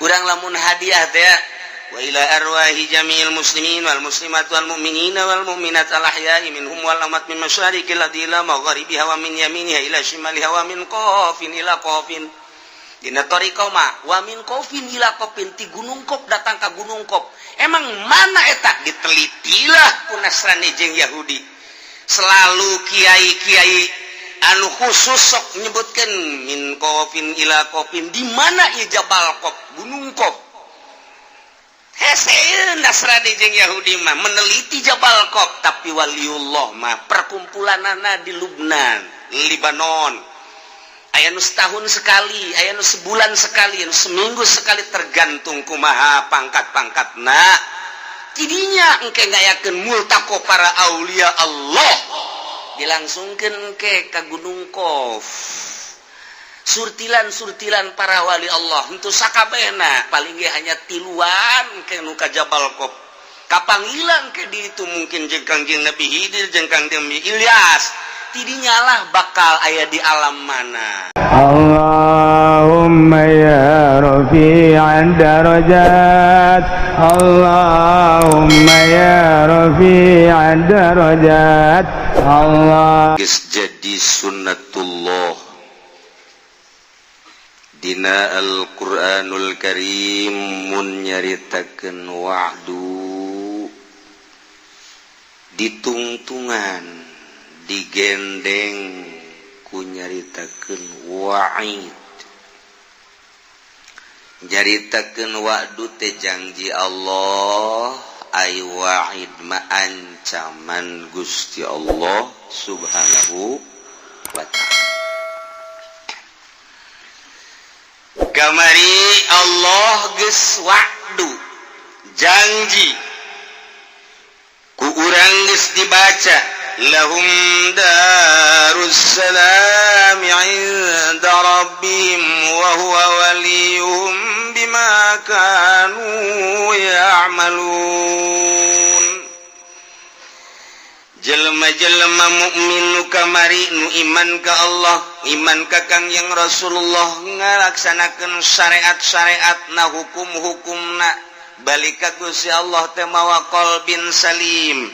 Urang lamun hadiah teh wa ila arwahi jami'il muslimin wal muslimat wal mu'minina wal mu'minat al ahya'i minhum wal amwat min masyariqil ardi ila magharibiha wa min yaminiha ila shimaliha wa min qafin ila qafin. Dina thariqah mah wa min qafin ila qafin, ti Gunung Qaf datang ka Gunung Qaf. Emang mana eta ditelitilah ku Nasrani jeung Yahudi. Selalu kiai-kiai anu khusus sok nyebutkan min qafin ila qafin, di mana ieu Jabal Qaf, Gunung Qaf. Hese Nasrani jeung Yahudi mah meneliti Jabal Qaf, tapi waliullah mah perkumpulanana di Lubnan, Libanon. Aya nu setahun sekali, aya nu sebulan sekali, anu seminggu sekali, tergantung kumaha pangkat-pangkatna. Tidinya engke ngayakeun multaqo para aulia Allah, dilangsungkeun engke ka Gunung Qaf. Surtilan-surtilan para wali Allah untuk sakabehna paling ge hanya tiluan ke nu ka Jabal Qaf. Kapanggilan ke di itu mungkin jeung Kangjeng Nabi Khidir jeung Kangjeng Nabi Ilyas. Tidinya lah bakal aya di alam mana. Allahumma ya rafi'ad darajat, Allahumma ya rafi'ad darajat, Allah. Geus jadi sunnatullah dina Al-Qur'anul Karim mun nyaritakeun wa'du ditungtungan digendeng ku nyaritakeun wa'id. Nyaritakeun wa'du teh janji Allah, ai wa'id ma ancaman Gusti Allah Subhanahu wa ta'ala. Kamari Allah geus wa'du janji ku urang geus dibaca lahum darussalam 'inda rabbihim wa huwa waliyuhum bima kanu ya'malun. Jelema-jelema mukmin nu kamari nu iman ka Allah, iman ka Kangjeng Rasulullah, ngalaksanakeun syariat-syariatna, hukum-hukumna, balik ka Gusti Allah teh mawa qalbin salim,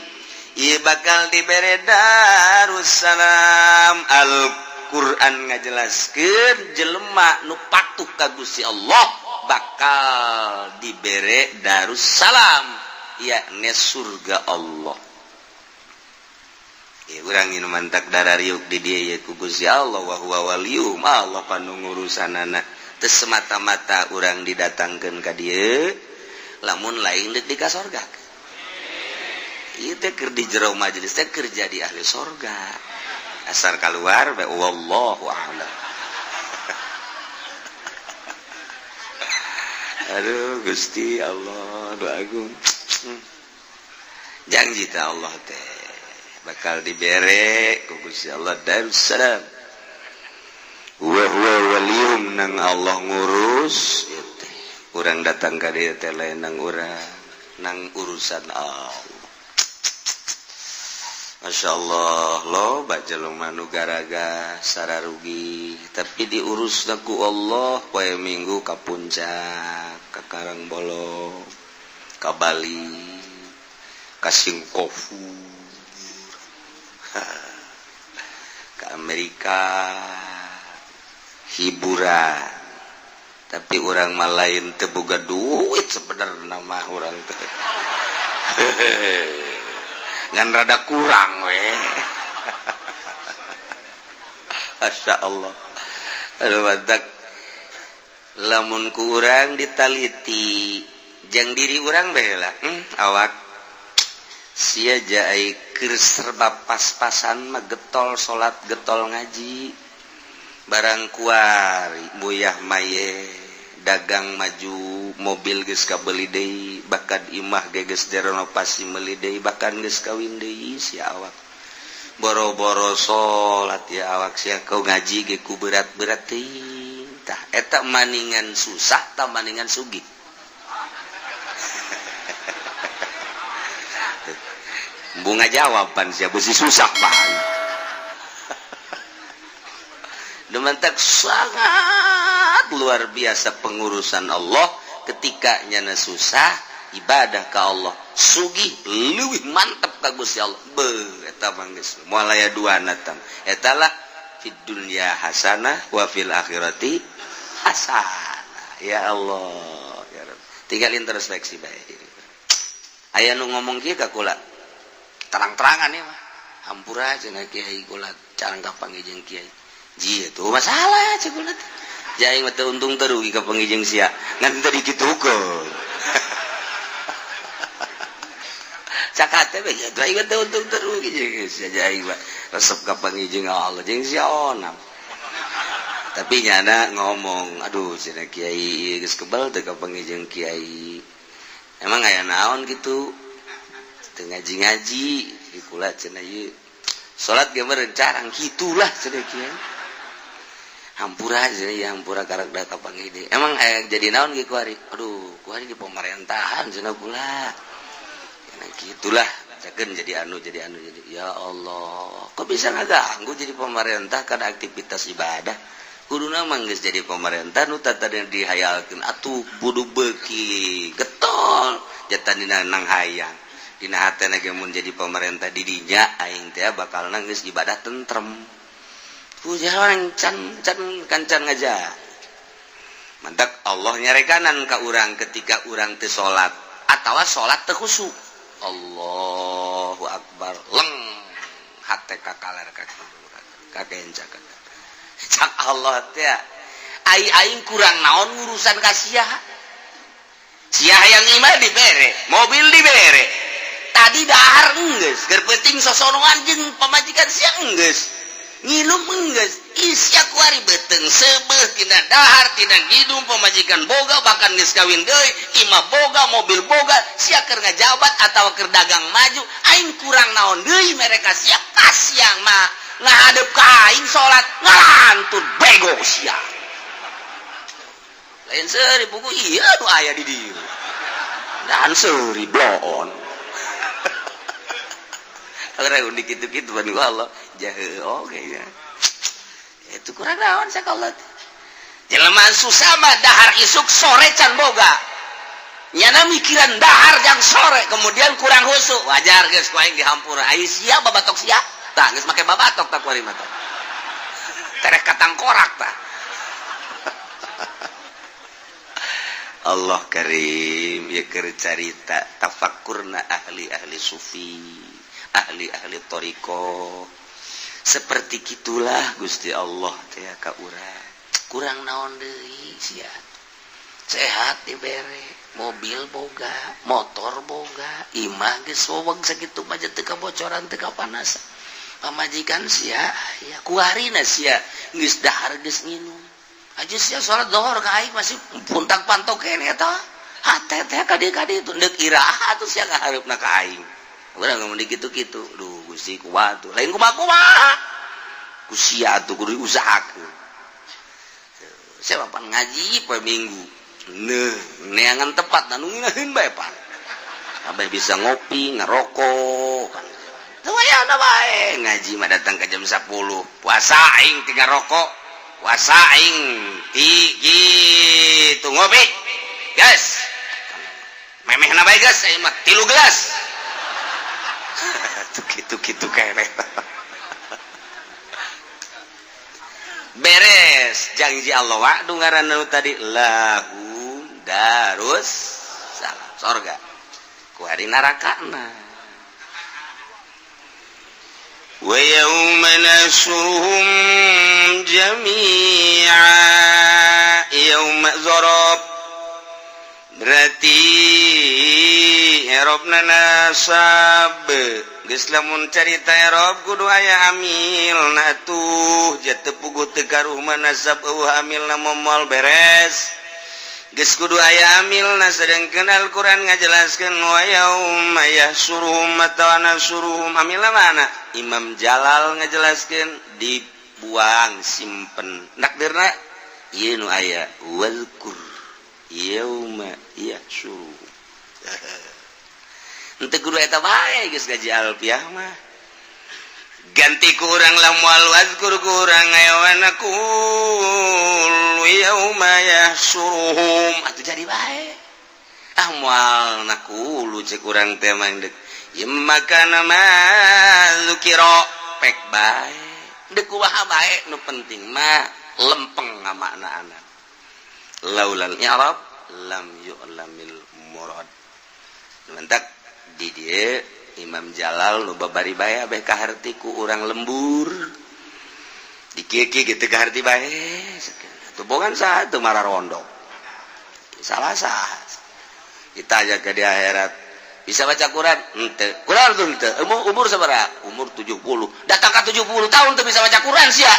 ieu bakal dibere darussalam. Al-Qur'an ngajelaskeun jelema nu patuh ka Gusti Allah bakal dibere darussalam, yakni surga Allah. Urang mantak darah riuk di dia ku Gusti Allah wa huwa waliyuhum, Allah panu ngurusanana. Teu semata-mata urang didatangkeun ka dieu lamun lain deuk di ka sorga. Ieu teh keur di jero majelis teh keur jadi ahli sorga, asar keluar bae wallahu a'lam. Aduh Gusti Allah, doa agung janji teh Allah teh bakal dibere ku Gusti Allah darussalam wa huwa waliyuhum, nang Allah ngurus ieu teh. Urang datang ka dieu teh lain nang urang, nang urusan Allah. Masya Allah, loba jelema nu garaga sararugi tapi diurus ku Allah. Poe Minggu ka Puncak, ka Karangbolong, ka Bali, ka Singkofu, ke Amerika, hiburan. Tapi orang mah lain teu boga duit sebenarnya mah urang teh, ngan rada kurang we. Masya Allah. Aduh, mantak lamun ku urang ditaliti jang diri urang bae lah, awak sia jai keur serba pas-pasan mah, getol salat, getol ngaji, barang kuari buyah maye dagang maju, mobil geus kabeli deui, bahkan imah ge geus direnovasi meuli deui, bahkan geus kawin deui. Sia awak boro-boro salat ya, awak sia kau ngaji ge ku berat-berat teuing. Tah eta maningan susah tah maningan sugih. Bunga jawaban sia besi susah banget. Demantak sangat luar biasa pengurusan Allah. Ketika nyana susah, ibadah ka Allah. Sugih, leuwih mantep ka Gusti Allah. Be, eta mah geus moal aya duana tam. Eta lah fid dunya hasanah wa fil akhirati hasanah. Ya Allah, ya Rabb. Tinggal introspeksi bae diri. Aya nu ngomong kieu ka kula. Terang-terangan ya mah. Hampura cenah kiai, kula carang kapanggih jeung kiai. Ji itu masalah cek kula teh. Aing mah teu untung teu rugi kapanggih jeung sia. Ngan teu dikitukeun. Cak hate we ya aing mah teu untung teu rugi jeung sia, aing mah resep kapanggih jeung Allah jeung sia onam. Tapi nyana ngomong, aduh cenah kiai geus kebal teu kapanggih jeung kiai. Emang aya naon gitu? Teu ngaji-ngaji di kula cenah ieu. Salat ge meureun carang kitulah cenah kiai. Hampura cenah ya, hampura karak da kapanggih deui. Emang aya jadi naon ge kuari? Aduh, kuari di pemerintahan cenah kula. Nah, gitulah cakeun jadi anu jadi anu jadi ya Allah, kok bisa ngaganggu jadi pemerintah karena aktivitas ibadah? Kuduna mah geus jadi pemerintah nu tadi dihayalkeun atuh kudu beuki getol jatan dina nang hayang dina hatena ge mun jadi pemerintah di dinya aing teh bakal geus ibadah tentrem. Puja can can kancan ngaja. Mantak Allah nyarekanan ka urang ketika urang teu salat atawa salat teu khusyuk. Allahu akbar, leng hate ka kaler ka kakenca ka cak Allah teh ai aing kurang naon urusan ka sia. Sia hayang imah dibere, mobil dibere, tadi dahar enggeus, keur penting sosonoan jeung pamajikan sia enggeus, nginum enggeus. Sia kuari beuteung seubeuh, tina dahar tina nginum, pamajikan boga, bahkan geus kawin deui, imah boga, mobil boga. Sia keur ngajabat atawa keur dagang maju, aing kurang naon deui mereka sia? Kasiang mah ngahadep ka aing salat ngalantur, bego sia. Lain seuri buku iya nu aya di dieu dan seuri bloon. Orang unik gitu-gitu bani Allah jahe oke ya. Itu kurang naon sakola. Jelema susah mah dahar isuk sore can boga. Nyana mikiran dahar jang sore, kemudian kurang khusyuk. Wajar geus ku aing dihampura. Ai sia babatok sia. Tah geus make babatok tah kuari mah tah. Tereh katangkorak tah. Allah karim ya, keur carita tafakkurna ahli-ahli sufi, ahli-ahli thoriqoh. Seperti gitulah Gusti Allah teh ka urang. Kurang naon deui sia? Sehat dibere, mobil boga, motor boga, imah geus weweng sakitu mah teu kabocoran, teu kapanasan, pamajikan sia ya. Kuarina sia geus dahar, geus nginum aja. Sia salat dohor ka aing masih puntang pantok keneh eta hate teh ka dieu ka ditu. Deuk iraha atuh sia ngahareupna ka aing? Urang ngomong kitu-kitu, duh Gusti, kumaha tuh? Lain kumaha-kumaha ku sia atuh, kudu diusahakeun. Saya pan ngaji poe Minggu neuh neangan tepat anu ngeunaheun bae pan sampai bisa ngopi ngerokok kan. Teu aya bae ngaji mah datang ke jam 10. Puasa aing tiga rokok, puasa aing ti gitu ngopi, guys. Memehna bae geus aing mah 3 gelas. Tuh gitu gitu keneh. Beres janji Allah wa'du ngaranna nu tadi lahum darus salam, sorga, ku hari narakana. Wa yauma nahsyuruhum jami'a yauma zarab, berarti i'rabna nasab. Geus lamun carita i'rab kudu aya amilna tuh, ja teu puguh teu karuh mah nasab eueuh amilna moal beres. Geus kudu aya amilna, sedangkeun Al-Qur'an ngajelaskeun wa yauma yahsyuruhum atawa nahsyuruhum, amilna mana? Imam Jalal ngajelaskeun dibuang simpen nakdirna ieu nu aya wazkur yauma yahsyuruhum. Henteu kudu eta bae geus gaji alfiah mah ganti ku urang lah, moal wazkur ku urang aya naqul yauma yahsyuruhum atuh jadi bae. Ah, moal nakulu cek urang teh mah deuk. Ieu makana mah dzukira pek bae. Deuk kumaha bae, nu penting mah lempeng ngamaknaana. Laulal i'rab lam yu'lamil murad. Mantak di dieu Imam Jalal nu babari bae abeh kaharti ku urang lembur. Di kieu-kieu gitu kaharti bae. Tuh bongan saha teu mararondok. Salah sah. Kita aja ke di akhirat bisa baca Quran ente. Quran tuh ente. Umur sabaraha? Umur 70. Datang ke 70 tahun tuh bisa baca Quran sia.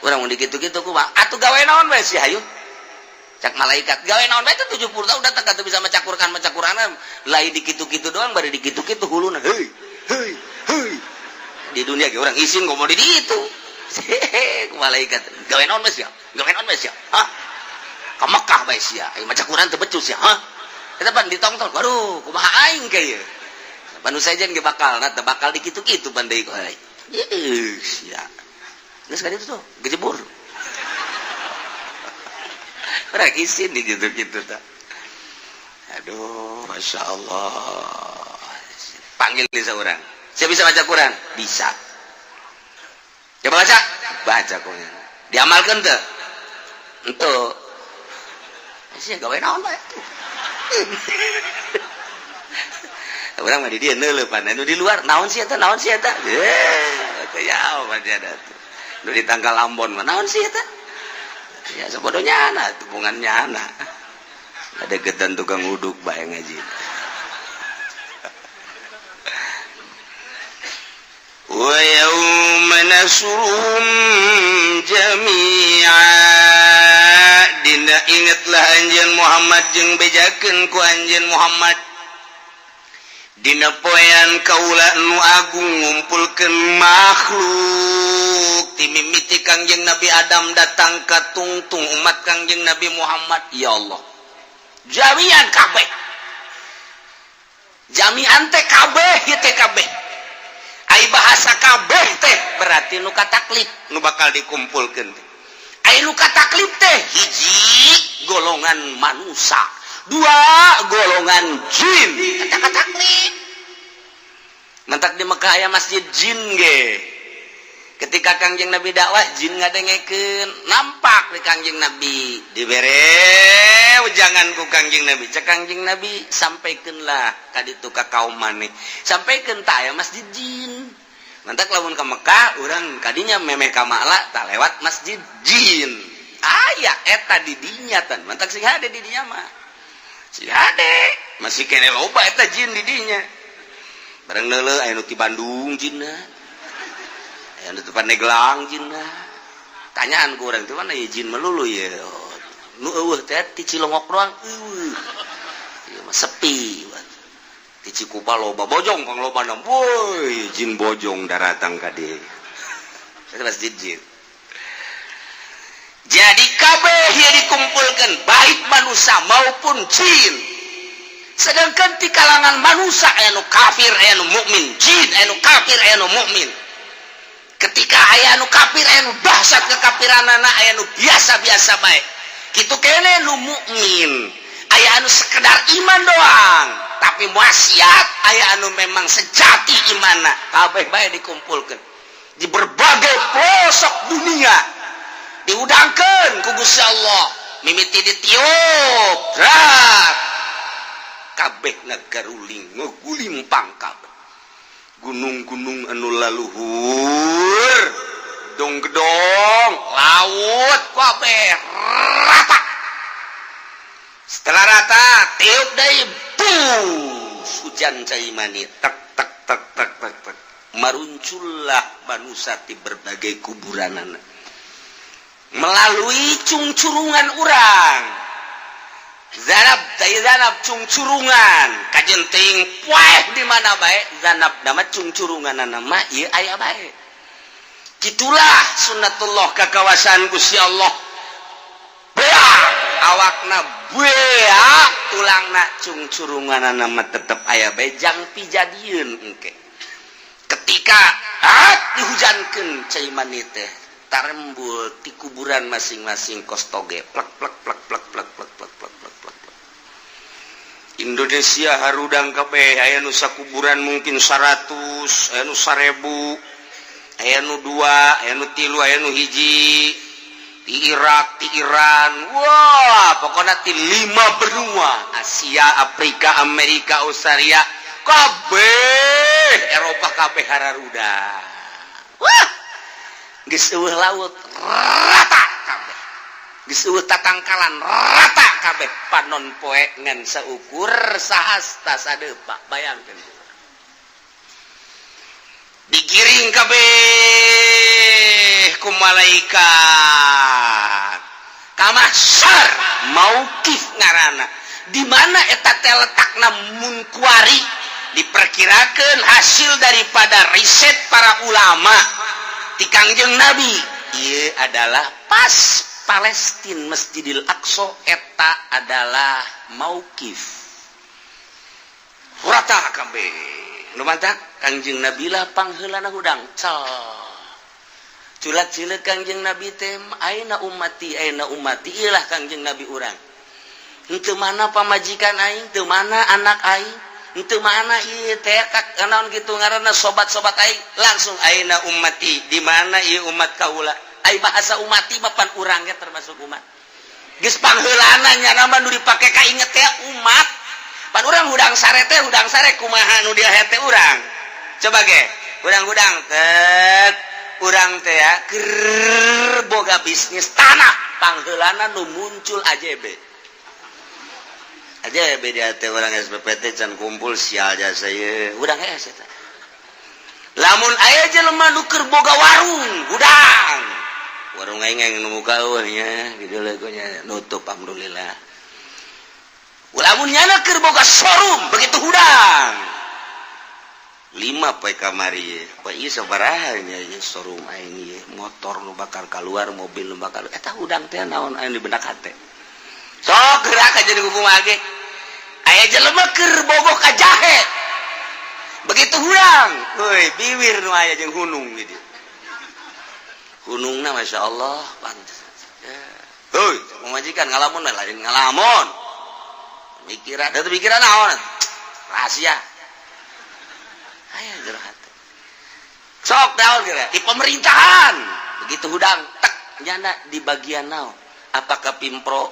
Urang mun dikitu-kitu kumaha? Atuh gawe naon bae sia hayu. Cak malaikat gawe naon bae teh 70 tahun datang ka teu bisa maca Quran, maca Quran lain dikitu-kitu doang, bari dikitu-kitu huluna. Heuy, heuy, heuy. Di dunia ge urang isin ngomong di ditu. Malaikat gawe naon bae sia? Gawe naon bae sia? Hah? Ka Mekah bae sia. Ayo maca Quran teu becus sia. Hah? Eta pan ditongton, waduh, kumaha aing ka ieu? Panu sejen ge bakal, nah teu bakal dikitu-kitu pan deui ku aing. Ih, sia. Geus ka ditu tuh, gejebur. Urang isin di gitu-gitu tak. Aduh, Masya Allah. Panggil di seorang. Saya bisa baca Quran? Bisa. Coba baca. Baca pokoknya. Diamalkan tuh? Ente. Sih gawe naon bae tuh. Urang mah di dieu neuleupan, anu di luar naon sih eta, naon sih eta? Eh, teu jauh mah dia tuh. Nu di tangkal Ambon mah naon sih eta? Ya sabodonya anak, tubungannya anak. Ada gedan tukang uduk bae ngaji. Wa yauma nasruhum jami'a. Dina ingatlah anjeun Muhammad jeung bejakeun ku anjeun Muhammad dina poean kaula nu agung ngumpulkeun makhluk ti mimiti Kangjeng Nabi Adam datang ka tungtung umat Kangjeng Nabi Muhammad. Ya Allah, jami'an kabeh, jami'an teh kabeh ieu teh kabeh. Ai bahasa kabeh teh berarti nu kataklif nu bakal dikumpulkeun teh. Ai nu kataklif teh hiji golongan manusia, dua golongan jin. Eta kataklif. Mentak di Mekah aya masjid jin ge. Ketika Kangjeng Nabi dakwah, jin ngadengekeun, nampak di Kangjeng Nabi dibere jangan ku Kangjeng Nabi. Cek Kangjeng Nabi, sampaikeunlah ka ditu ka kaum maneh, sampaikeun tah aya masjid jin. Mantak lamun ka Mekah urang kadinya memeh ka Ma'la tak lewat masjid jin. Aya eta di dinya tan. Mantak sing hade di dinya mah. Sing hade masih kene loba eta jin di dinya. Bareng neuleuh aya nu ti Bandung jinna. Aya nu ti Pandeglang jinna. Tanyaan ku urang teh, mana ya jin melulu ya. Nu eueuh teh ti Cilongok doang eueuh. Ieu mah sepi. Di Cikupa loba bojong pang loba na. Woi, jin bojong daratang ka dieu. Eta masjid jin. Jadi kabeh ieu dikumpulkan baik manusia maupun jin. Sedangkan di kalangan manusia aya nu kafir, aya nu mukmin, jin aya nu kafir, aya nu mukmin. Ketika aya nu kafir, aya nu dahsyat kekafiranana, aya nu biasa-biasa bae. Kitu kene nu mukmin, aya anu sekedar iman doang, tapi maksiat, aya anu memang sejati imana. Kabeh bae dikumpulkan di berbagai pelosok dunia, diudangkeun ku Gusti Allah, mimiti ditiup rak kabeh ngagaruling ngegulimpang kabeh gunung-gunung anu laluhur, dong-gedong laut kabeh rata. Setelah rata, tiup deui, bus, hujan cai mani, tek tek tek tek tek tek, maruncullah manusia di berbagai kuburanana melalui cungcurungan urang zanab tai zanab cungcurungan kajenting poeh di mana bae zanab nama cungcurungan nama ieu aya bae. Gitulah sunnatullah, kakawasan Gusti Allah. Beak awakna, beak tulangna, cungcurungan nama tetep aya bae jang pijadieun. Engke ketika dihujankeun cai mani teh, tarembul di kuburan masing-masing kos toge, plek plek plek plek plek plek plek plek plek plek plek. Indonesia harudang kabeh, aya nu sakuburan mungkin 100, aya nu 1000, aya nu 2, aya nu 3, aya nu 1. Di Irak, di Iran, wah, pokoknya di lima benua, Asia, Afrika, Amerika, Australia kabeh, Eropa kabeh hararudang. Wah, geus euweuh laut, rata kabeh. Geus euweuh tatangkalan, rata kabeh. Panon poe ngan saukur sahasta sadepa. Bayangkeun, digiring kabeh ku malaikat ka mahsyar. Mauqif ngaranna. Di mana eta teh letakna? Mun kuari diperkirakan hasil daripada riset para ulama ti Kangjeng Nabi, ieu adalah pas Palestina, Masjidil Aqsa. Eta adalah mauqif. Rata kabeh. Nu mantak Kangjeng Nabi lah pangheulana hudang. Cal culak-cileuk Kangjeng Nabi teh, "Aina ummati, aina ummati?" Ilah Kangjeng Nabi urang. Henteu mana pamajikan aing, teu mana anak aing, henteu mana ieu teh naon kitu ngaranna, sobat-sobat aing. Langsung, "Aina ummati?" Di mana ieu umat kaula? Ai bahasa ummati mah pan urang ge termasuk umat. Geus pangheulana nya nama nu dipake kainget teh umat. Pan urang hudang sare teh, hudang sare kumaha nu dia hete urang? Coba ge hudang-hudang tet urang teh ya keur boga bisnis tanah, pangheulana nu muncul AJB. AJB dia teh urang SPPT can kumpul, sial jasa ieu hudang hese eta. Lamun aya jelema nu keur boga warung, hudang warung aing yang nu muka eueuh nya gitu nya, nutup, alhamdulillah. Lamun nyana keur boga showroom, begitu hudang 5 poe kamari, poe ieu sabaraha nya ieu showroom aing ieu, motor nu bakal keluar, mobil nu bakal eta. Hudang teh naon anu di benak hate? Sok gerak aja di kumaha ge. Aya jelema keur bogoh ka jahe, begitu hudang, euy, biwir nu aya jeung hunung gitu. Hunungna Masya Allah, pantes. Heuy, pamajikan ngalamun, lain ngalamun, mikiran da pikiran naon, rahasia aya jero hate. Sok naon kira di pemerintahan, begitu hudang tek nyana di bagian naon, apakah pimpro,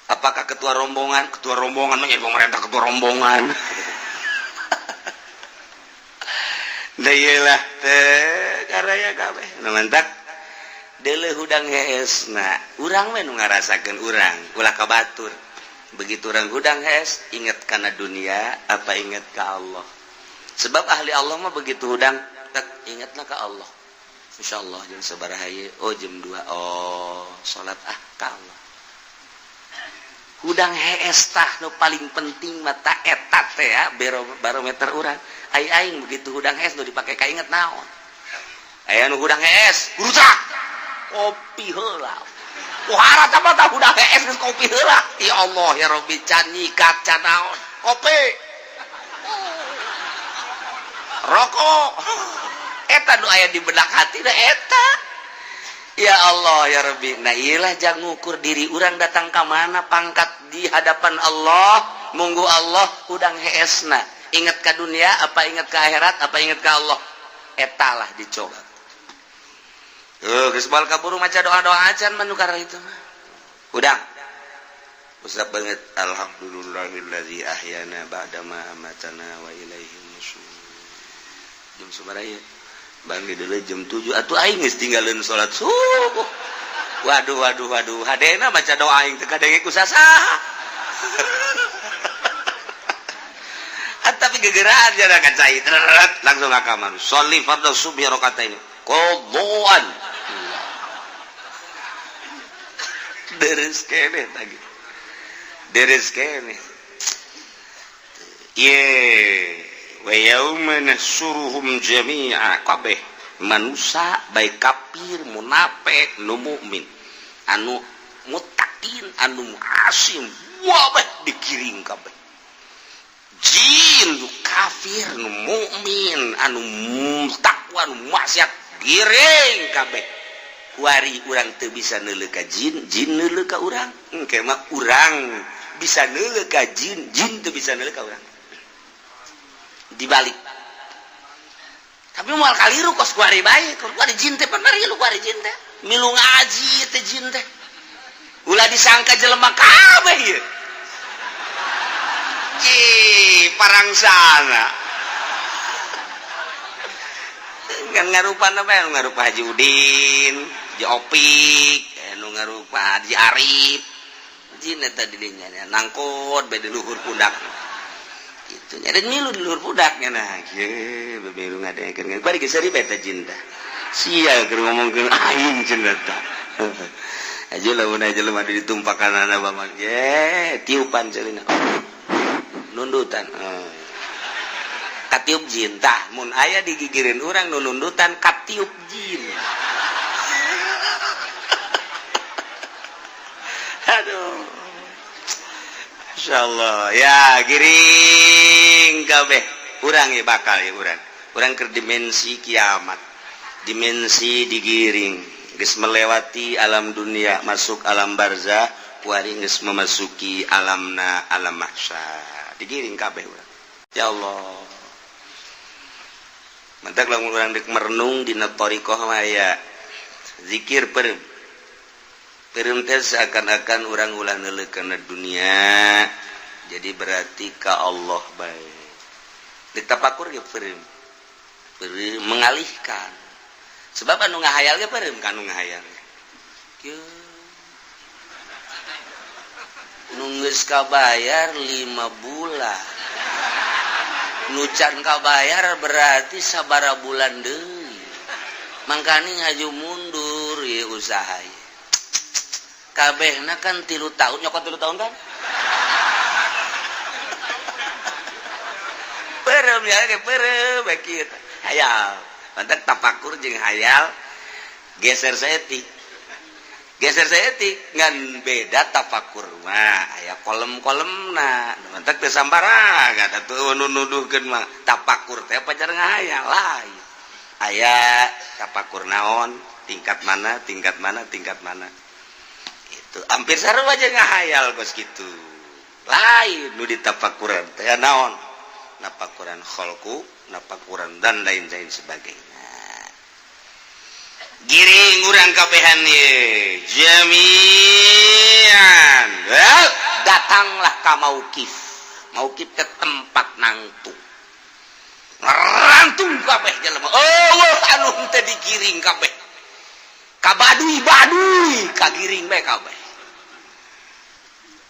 apakah ketua rombongan? Ketua rombongan mah pemerintah, ketua rombongan. Lah teh karaya kabeh. Nu mantak deuleu hudang heesna urang we nu ngarasakeun urang, ulah ka batur. Begitu urang hudang hees, inget kana dunia apa inget ka Allah? Sebab ahli Allah mah begitu hudang tek, ingetna ka Allah. Insyaallah jam sabaraha ieu? Oh, jam 2. Oh, salat ah ka Allah. Hudang hees tah nu paling penting mata eta teh ya, barometer urang. Ai aing begitu hudang hees nu dipake kainget naon? Aya nu hudang hees rusak kopi heula. Pohara tah tah hudang hees geus kopi heula. Ya Allah ya Rabbi, can nyikat, can naon, kopi, rokok. Eta nu aya di benak hati da eta. Ya Allah ya Rabbi. Nah, iyalah jangan ngukur diri urang datang ka mana pangkat di hadapan Allah. Munggu Allah hudang heesna ingat ke dunia apa ingat ke akhirat apa ingat ke Allah? Etalah dicoba. Geus bal kaburu maca doa-doa acan manukar itu mah. Hudang usap banget, alhamdulillahillazi ahyana ba'da ma amatana wa ilaihi nusyur. Jam sabaraha ieu? Banggi dulu jam 7 atuh, aing geus tinggalin salat subuh. Waduh, waduh, waduh, hadena baca doa aing teu kadenge ku sasaha. Tapi gegeraan jana ka cai langsung ka kamar, sholli fardhu subhi rakataini qadhaan. Deres keneh tadi, deres keneh. Ye wa yauma nahsyuruhum jami'a, kabeh manusia, baik kafir, munafik, nu mukmin, anu muttaqin, anu asim, wabeh dikiring kabeh. Jin nu kafir, nu mukmin, anu takwa, nu maksiat, giring kabeh. Kuari urang teu bisa neuleuh ka jin, jin neuleuh ka urang. Engke mah urang. bisa neuleuh ka jin, jin teu bisa neuleuh ka urang. Dibalik. Tapi moal kaliru kos kuari bae, kuari jin teh pan marilu kuari jin teh. Milu ngaji teh jin teh. Ulah disangka jelema kabeh ieu. Ih, parangsana. Kan ngarupa apa ya? Ngarupa Haji Udin, Haji Opik, nu ngarupa Haji Arif. Jin eta di dinya nangkot bae di luhur pundak. Gitu nya dan milu di luhur pundaknya nah. Ye, milu ngadengekeun. Bari geus seuri bae eta jin tah. Sia keur ngomongkeun aing cenah tah. Aja lamun aja jelema ditumpakan bamak ye, tiupan celina. Nundutan. Katiup jin tah, mun aya digigireun urang nu nundutan katiup jin. Aduh. Insyaallah ya giring kabeh urang ya bakal ya urang. Urang keur dimensi kiamat. Dimensi digiring geus melewati alam dunia masuk alam barzah, kuari geus memasuki alamna alam mahsyar. Digiring kabeh urang. Ya Allah. Mantak lamun urang deuk merenung dina thariqah mah aya zikir peureum. Peureum teh seakan-akan urang ulah neuleuh kana dunia. Jadi berarti ka Allah bae. Ditapakur ge peureum. Peureum mengalihkan. Sebab anu ngahayal ge peureum ka anu ngahayal. Kieu. Nu geus kabayar 5 bulan. Nu can kabayar berarti sabara bulan deui. Mangkani ngaju mundur ieu usaha ieu. Kabehna kan 3 tahun, nyokot 3 tahun kan? Peureum ya ge peureum bae kieu. Hayal. Mantak tapakur jeung hayal geser saeutik. Geser saeutik ngan beda tapakur mah aya kolem-kolemna. Mantak teu sambarangan atuh nu nuduhkeun mah tapakur teh pacar ngahayal lain. Aya tapakur naon, tingkat mana, tingkat mana, tingkat mana. Itu hampir sarua aja ngahayal kos kitu. Lain nu ditapakuran teh naon? Napakuran kholku, napakuran dan lain-lain sebagainya. Giring urang kabehan ye jami'an. Datanglah ka mauqif. Mauqif ke tempat nangtung. Ngerantung kabeh jelema. Eueuh anu henteu digiring kabeh. Ka baduy-baduy kagiring bae kabeh.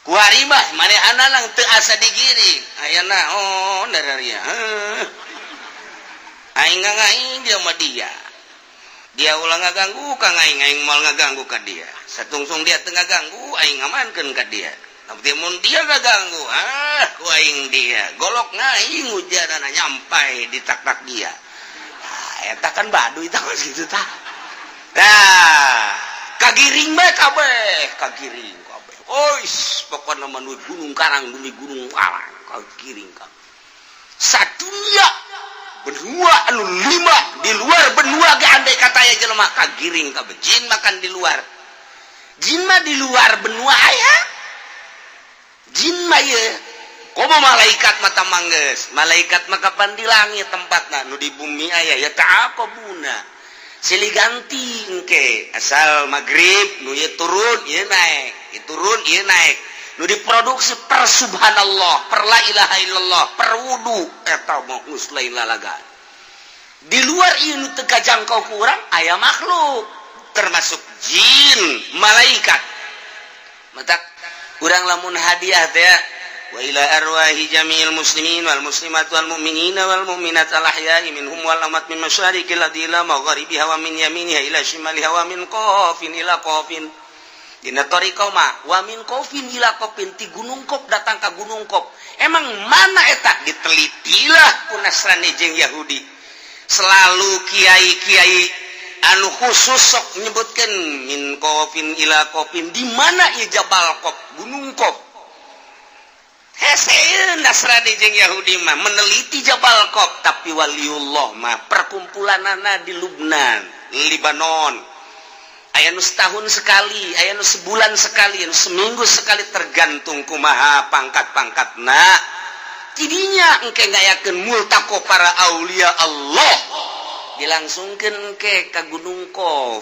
Kuari mah manehana lang teu asa digiring. Aya naon dararia. Aing ngaing dia mah dia. Dia ulah ngaganggu ka aing, aing moal ngaganggu ka dia. Satungsung dia teu ngaganggu, aing ngamankeun ka dia. Tapi mun dia ngaganggu, ah ku aing dia. Golok ngaing hujanana nyampai di tak-tak dia. Nah, eta kan baduy tah kitu tah. Nah, kagiring bae kabeh, kagiring kabeh. Ois, pokona mah nu Gunung Karang, bumi Gunung Karang, kagiring kabeh. Sadunia benua anu 5 di luar benua ge andai kata aya jelema kagiring kabeh. Jin makan di luar. Jin mah di luar benua aya. Jin mah ieu komo malaikat mah manggeus. Malaikat mah kapan di langit tempatna, nu di bumi aya ya ta'aqabuna. Silih ganti engke asal magrib nu ieu turun ieu naek, ieu turun ieu naek. Nu diproduksi per subhanallah, per la ilaha illallah, per wudu eta mah geus lain lalagan. Di luar ieu nu teu kajangkau ku urang aya makhluk termasuk jin, malaikat. Matak urang lamun hadiah teh wa ila arwahi jami'il muslimin wal muslimat wal mu'minina wal mu'minat al ahya'i minhum wal amwat min masyariqil ardi ila magharibiha wa min yaminiha ila shimaliha wa min qafin ila qafin. Dina thariqah mah wa min qafin ila qafin, ti Gunung Kop datang ka Gunung Kop. Emang mana eta ditelitilah ku Nasrani jeung Yahudi. Selalu kiai-kiai anu khusus sok nyebutkeun min qafin ila qafin, di mana ieu Jabal Qaf, Gunung Kop. Hese Nasrani jeung Yahudi mah meneliti Jabal Qaf, tapi waliullah mah perkumpulanana di Lubnan, Libanon. Aya nu setahun sekali, aya nu sebulan sekali, anu seminggu sekali, tergantung kumaha pangkat-pangkatna. Tidinya engke ngayakeun multaqo para aulia Allah, dilangsungkeun engke ka Gunung Kof.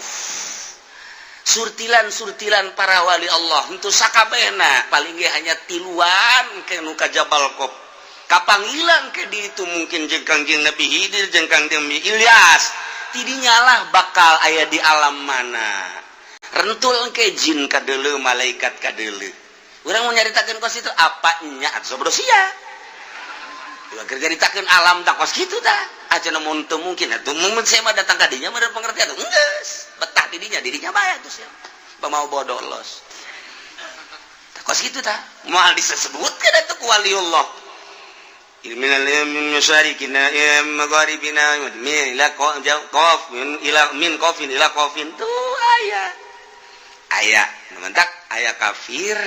Surtilan-surtilan para wali Allah untuk sakabehna, paling ge hanya tiluan ke nu ka Jabal Kof. Kapanggilan ke di itu mungkin jeung Kangjeng Nabi Khidir, jeung Kangjeng Nabi Ilyas. Tidinya lah bakal aya di alam mana rentul ke jin kadeuleu, malaikat kadeuleu. Urang mau nyaritakeun kos itu apa nya atuh sia. Keur nyaritakeun alam tak kos kitu tah. Aja mun teu mungkin atuh mun saya mah datang ka dinya meureun pengertian geus betah di dinya, di dinya bae atuh sia. Mau bodoh los. Kos kitu tah. Moal disebutkeun atuh ku waliullah. Min masyarikina ya magharibina min ila qaf min ila min qafin ila qafin tuh aya. Aya, mentak aya kafir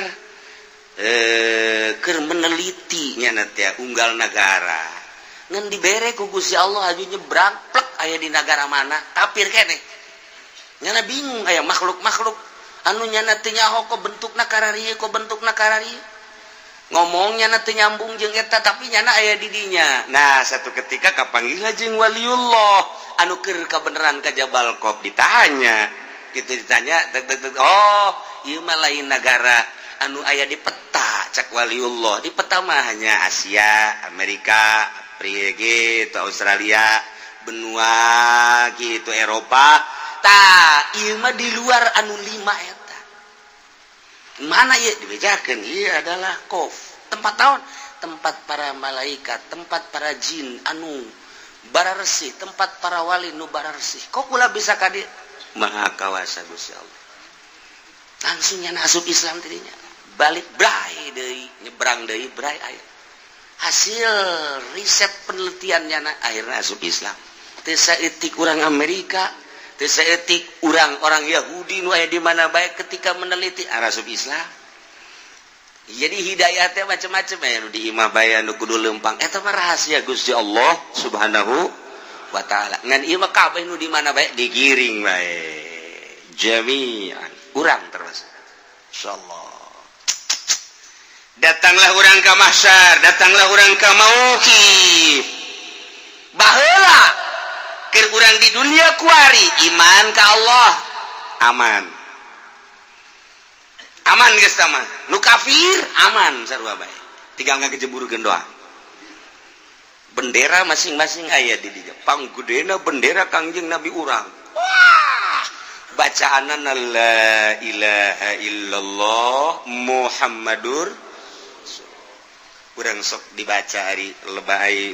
keur meneliti nya teh unggal negara ngan dibere ku Gusti Allah aju nyebrang plek aya di negara mana kafir keneh. Nyana bingung, aya makhluk-makhluk anu nyana teu nyaho kok bentukna kararieu, kok bentukna kararieu, ngomongnya na teu nyambung jeung eta, tapi nyana aya di dinya. Nah, satu ketika kapanggih jeung waliullah anu keur kabeneran ka Jabal Kof, ditanya gitu, ditanya tek, tek, tek, oh ieu mah lain negara anu aya di peta. Cak waliullah, di peta mah hanya Asia, Amerika, Afrika gitu, Australia, benua gitu, Eropa. Tah, ieu mah di luar anu lima eta. Mana ya dibejakeun, ieu adalah Kof, tempat tahun, tempat para malaikat, tempat para jin anu bararesih, tempat para wali nu bararesih. Kok kula bisa ka dieu? Maha kawasa Gusti Allah. Langsung nya asup Islam tadinya, balik bray deui, nyebrang deui bray, aya hasil riset penelitiannya, akhirnya asup Islam. Teu saeutik urang Amerika, teu saeutik urang orang Yahudi nu aya di mana bae, ketika meneliti asup Islam. Jadi hidayah teh macam-macam ya, nu di imah bae nu kudu lempang eta mah rahasia Gusti Allah Subhanahu wa taala. Ngan ieu mah kabeh nu di mana bae digiring bae jami'an, urang termasuk insyaallah. Datanglah urang ka mahsyar, datanglah urang ka mauqif. Baheula keur urang di dunia kuari iman ka Allah aman, aman geus mah. Nu kafir aman, sarua bae, tinggal ngagejeburkeun doa. Bendera masing-masing aya di dinya, panggedena bendera Kangjeng Nabi urang. Wah, bacaanan la ilaha illallah Muhammadur. Urang sok dibaca hari lebay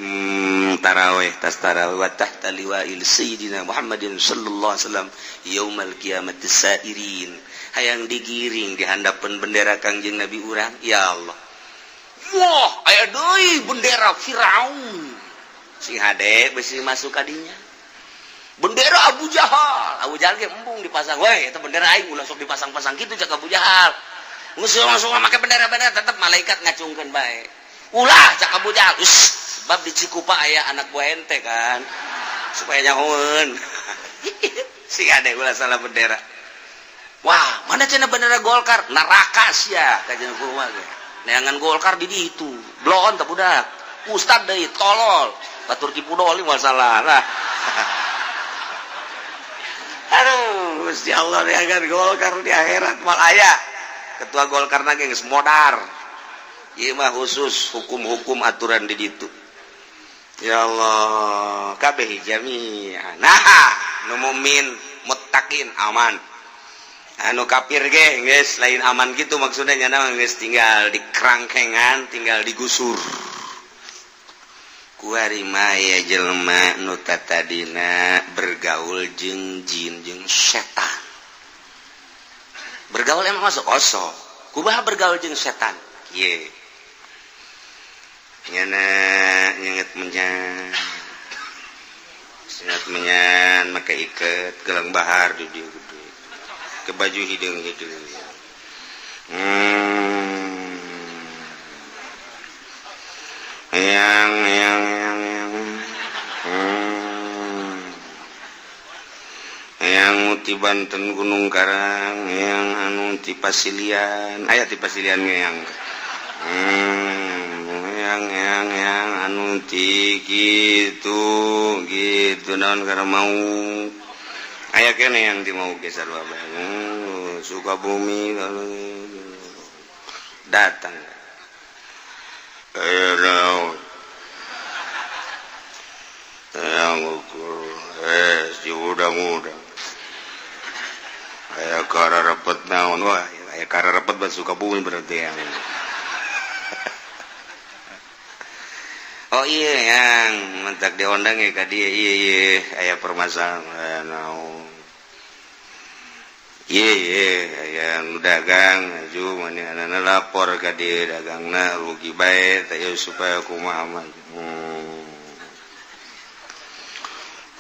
taraweh, tas taraweh, wa tahta liwa'il sayyidina Muhammadin sallallahu alaihi wasallam yaumal qiyamati sairin. Hayang digiring di handapeun bendera Kangjeng Nabi urang. Ya Allah, wah, aya deui bendera Firaun, sing hade besi masuk kadinya. Bendera Abu Jahal, Abu Jahal ge embung dipasang we eta bendera aing, ulah sok dipasang-pasang kitu cak Abu Jahal. Geus langsung make bendera-bendera, tetep malaikat ngacungkeun bae. Ulah cak Abu Jahal. Uss, sebab di Cikupa aya anak buah ente kan, supaya nyahoeun sing hade ulah salah bendera. Wah, mana cenah bendera Golkar? Neraka sia kajian kumaha ge. Neangan Golkar di ditu blon teh budak ustad deui tolol, batur tipu doli masalah lah. Aduh, Gusti Allah, neangan Golkar di akhirat mal aya ketua Golkar na geus modar. Ieu mah khusus hukum-hukum aturan di ditu. Ya Allah, kabeh jami'an. Nah, nu mukmin muttaqin aman, anu kafir ge geus lain aman gitu maksudnya, nyana geus tinggal di kerangkengan, tinggal digusur. Kuari maya jelema nu tatadina bergaul jeung jin jeung setan. Bergaul emang masuk osok, kumaha bergaul jeung setan? Kieu nyana nyenget menyan, nyenget menyan, make iket gelang bahar di dieu gede ke baju hideung-hideung. Yang yang yang yang. Yang ti Banten Gunung Karang, yang anu ti Pasilian, aya ti Pasilian yang yang anu ti gitu gitu naon karena mau aya kene yang di mau geser bae Sukabumi datang naon yang ukur si udang-udang aya kararepet naon wah aya kararepet bat Sukabumi berarti yang oh iya yang mentak diundang ya ka dia iya iya aya permasalahan naon iya iya aya nu dagang aju manehna lapor ka dia dagangna rugi bae teh supaya kumaha mah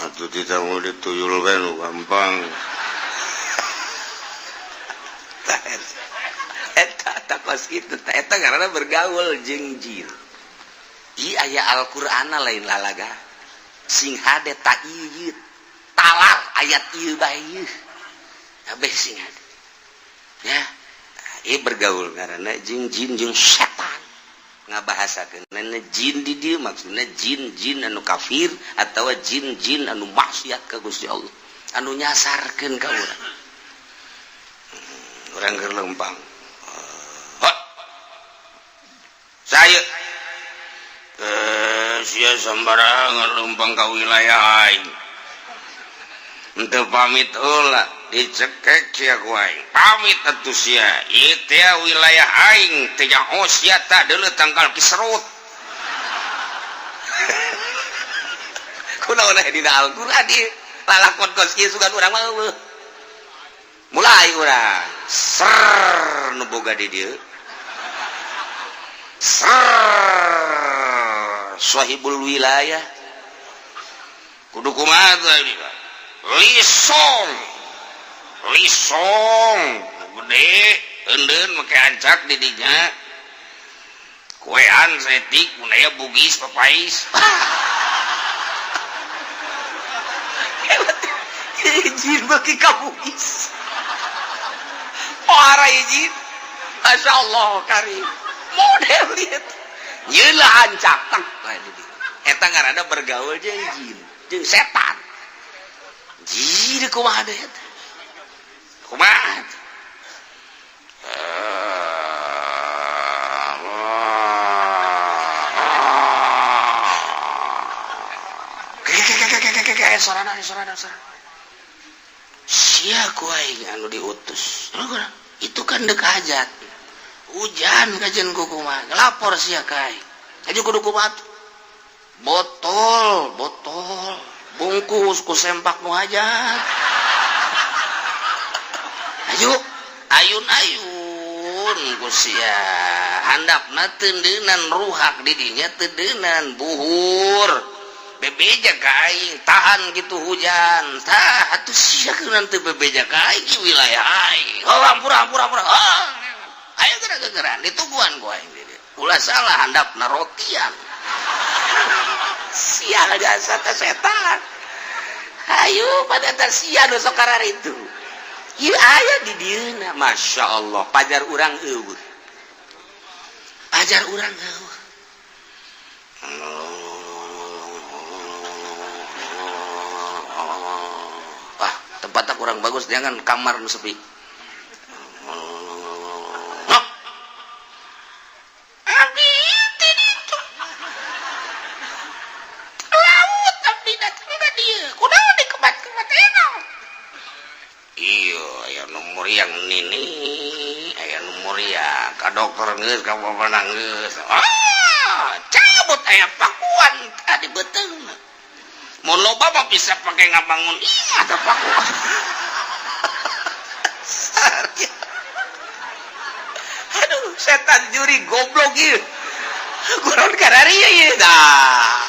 atuh tidak mau dituyul bae nu gampang eta takos kitu eta karena bergaul jeung jin. I aya Al-Qur'ana lain lalaga sing hade ta ieu talar ayat ieu bae ieu kabeh sing hade ya ieu bergaul karena jeung jin jeung setan ngabahasakeun jin di dieu maksudna jin-jin anu kafir atawa jin-jin anu maksiat ka Gusti Allah anu nyasarkeun ka urang urang keur lempang saya sia sembarangan lempang ka wilayah aing henteu pamit heula dicekek sia ku aing pamit atuh sia ieu teh wilayah aing teh nyaho sia tah deuleu tangkal kiserut kunaon aya dina Al-Qur'an ieu lalakon kos kieu sugan urang mah eueuh mulai urang ser nu boga di dieu ser sahibul wilayah kudu kumaha ini lisong lisong gede eundeun make ancak di dinya kuean setik mun aya bugis papais izin bagi ka bugis ora izin masyaallah karim model ieu nyeula ancak tang eta ngaranna bergaul jeung jin jeung setan jin kumaha deui eta kumaha sorana sorana sorana sia ku aing anu diutus itu kan dek hajat hujan kajian kumaha lapor sia ka aing aju kudu kumaha botol botol bungkus ku sempak nu hajat ayo ayun-ayun ku sia handapna teundeunan ruhak di dinya teundeunan buhur bebeja ka aing tahan gitu hujan tah atuh sia kunaon teu bebeja ka aing di wilayah aing oh ampura ampura ampura oh ayo geura-geuraan ditungguan ku aing di dieu ulah salah handapna rotian sial jasa teh setan ayo pada eta sia nu sok kararitu ieu aya di dieuna Masya Allah pajar urang eueuh pajar urang eueuh wah tempatnya kurang bagus jangan kamar nu sepi yang nini aya nu muria ka dokter geus ka bapak geus ah cabut aya pakuan tadi beuteung mun loba mah bisa pake ngabangun imah teh pakuan aduh setan juri goblok ieu kunaon kararieu ieu tah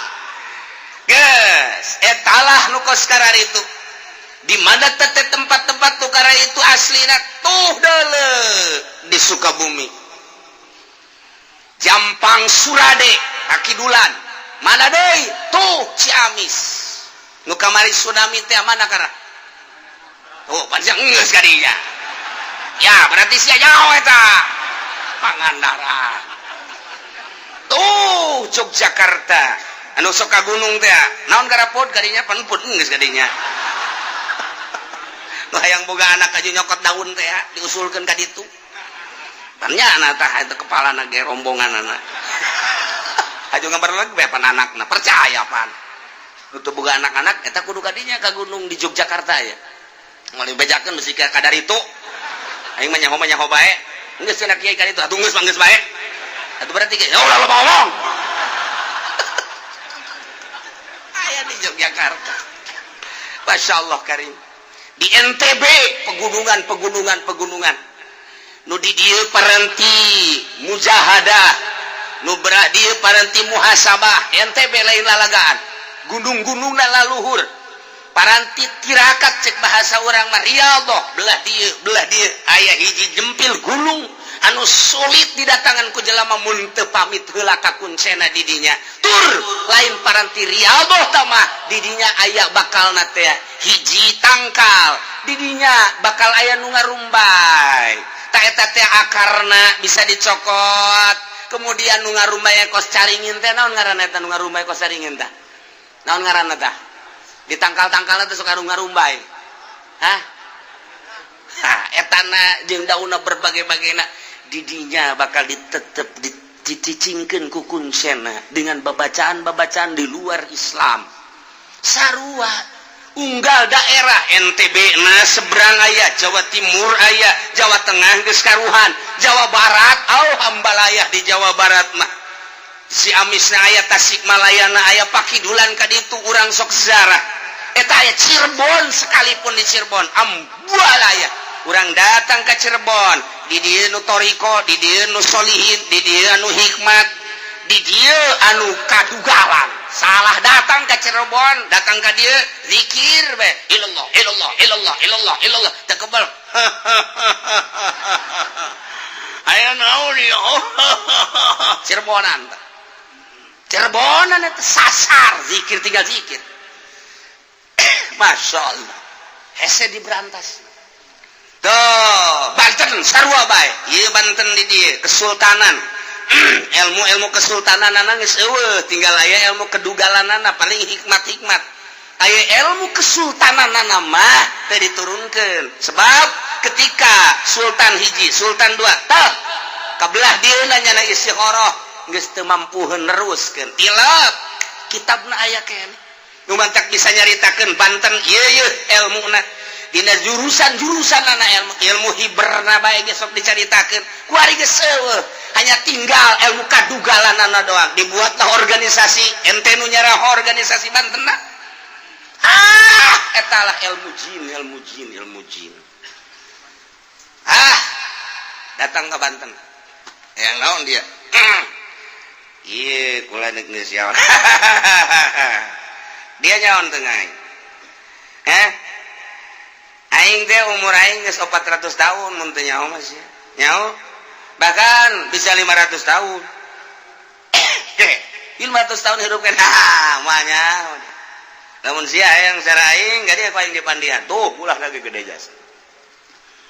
geus etalah nu kos kararitu di mana tete tempat-tempat tukara itu aslina tuh dele di Sukabumi Jampang Surade Kakidulan mana deui tuh Ciamis nu kamari tsunami teh mana kara Tuh panjang geus ka dinya. Ya berarti sia nyaho eta. Pangandaran. Tuh Yogyakarta. Anu sok ka gunung teh. Naon garapod ka dinya pan pun geus ka dinya. Nu hayang boga anak aja nyokot daun teh diusulkeun ka ditu. Pan nya tah itu kepalana ge rombonganana. Aju gambar lagi bae pan anakna percaya pan. Nu teu boga anak-anak eta kudu ka dinya ka gunung di Yogyakarta ya. Moal dibejakeun bisi ka kadaritu. Aing mah nyaho bae. Geus cenah kiai ka ditu atuh geus mah geus bae. Atuh berarti ge ulah loba ngomong. Aya di Yogyakarta. Masya Allah karim. Di NTB pegunungan pegunungan pegunungan. Nu di dieu parenti mujahadah, nu belah dieu parenti muhasabah. NTB lain lalagaan. Gunung-gunungna laluhur. Paranti tirakat cek bahasa urang mah riyadhah, belah dieu aya hiji jempil gunung anu sulit didatangan ku jelema mun teu pamit heula ka kuncena di dinya. Tur lain paranti riyadhah tah mah di dinya aya bakalna teh hiji tangkal, di dinya bakal aya nu ngarumbay. Ta eta teh akarna bisa dicokot. Kemudian nu ngarumbay kos caringin teh naon ngaranna eta nu ngarumbay kos caringin tah? Naon ngaranna tah? Di tangkal-tangkalna teh sok anu ngarumbay. Hah? Ha, etana jeung daunna berbagai-bagaina di dinya bakal ditetep dicicingkeun ku kuncena dengan babacaan-babacaan di luar Islam. Sarua unggal daerah NTB na seberang aya, Jawa Timur aya, Jawa Tengah geus karuhan, Jawa Barat au hambalayah di Jawa Barat mah. Ciamisna aya, Tasikmalayana aya, Pakidulan ka ditu urang sok sejarah. Eta aya Cirebon, sekalipun di Cirebon ambualaya. Urang datang ke Cirebon, di dieu nu toriko, di dieu nu solihin, di dieu anu hikmat, di dieu anu kadugalan. Salah datang ke Cirebon, datang ke dieu zikir be, ilallah ilallah ilallah ilallah ilallah, teu kebel. Aya naon ieu? Cirebonan tah. Cirebonan eta sasar zikir tinggal zikir. Masya Allah. Hese diberantas. Tuh, Banten sarua bae. Ieu Banten di dieu kesultanan. Ilmu-ilmu kesultanan geus eueuh, tinggal aya ilmu kedugalanana paling hikmat-hikmat. Aya ilmu kesultananana mah teu diturunkeun. Sebab ketika sultan hiji, sultan dua, tah kabelah dieuna nyana istikharah geus teu mampu neruskeun. Tilap kitabna aya keneh. Nu mantak bisa nyaritakeun Banten ieu ieu ilmuna. Dina jurusan-jurusan anak ilmu, ilmu hiberna bae geus sok dicaritakeun. Kuari geus eueuh, hanya tinggal ilmu kadugalanana doang. Dibuatlah organisasi, ente nu nyarah organisasi Bantenna. Ah, etalah ilmu jin, ilmu jin, ilmu jin. Ah, datang ke Banten. Yang naon dia? Iya, kula nek geus nyaon. Dia nyaon teu aing. Eh? Aing teh umur aing geus 400 tahun mun teu nyaho mah sia. Nyaho? Bahkan bisa 500 tahun. 500 tahun hidup kan. Ah, moal nyaho. Lamun sia yang secara aing gak dia aing dipandian. Tuh, ulah lagi gede jasa.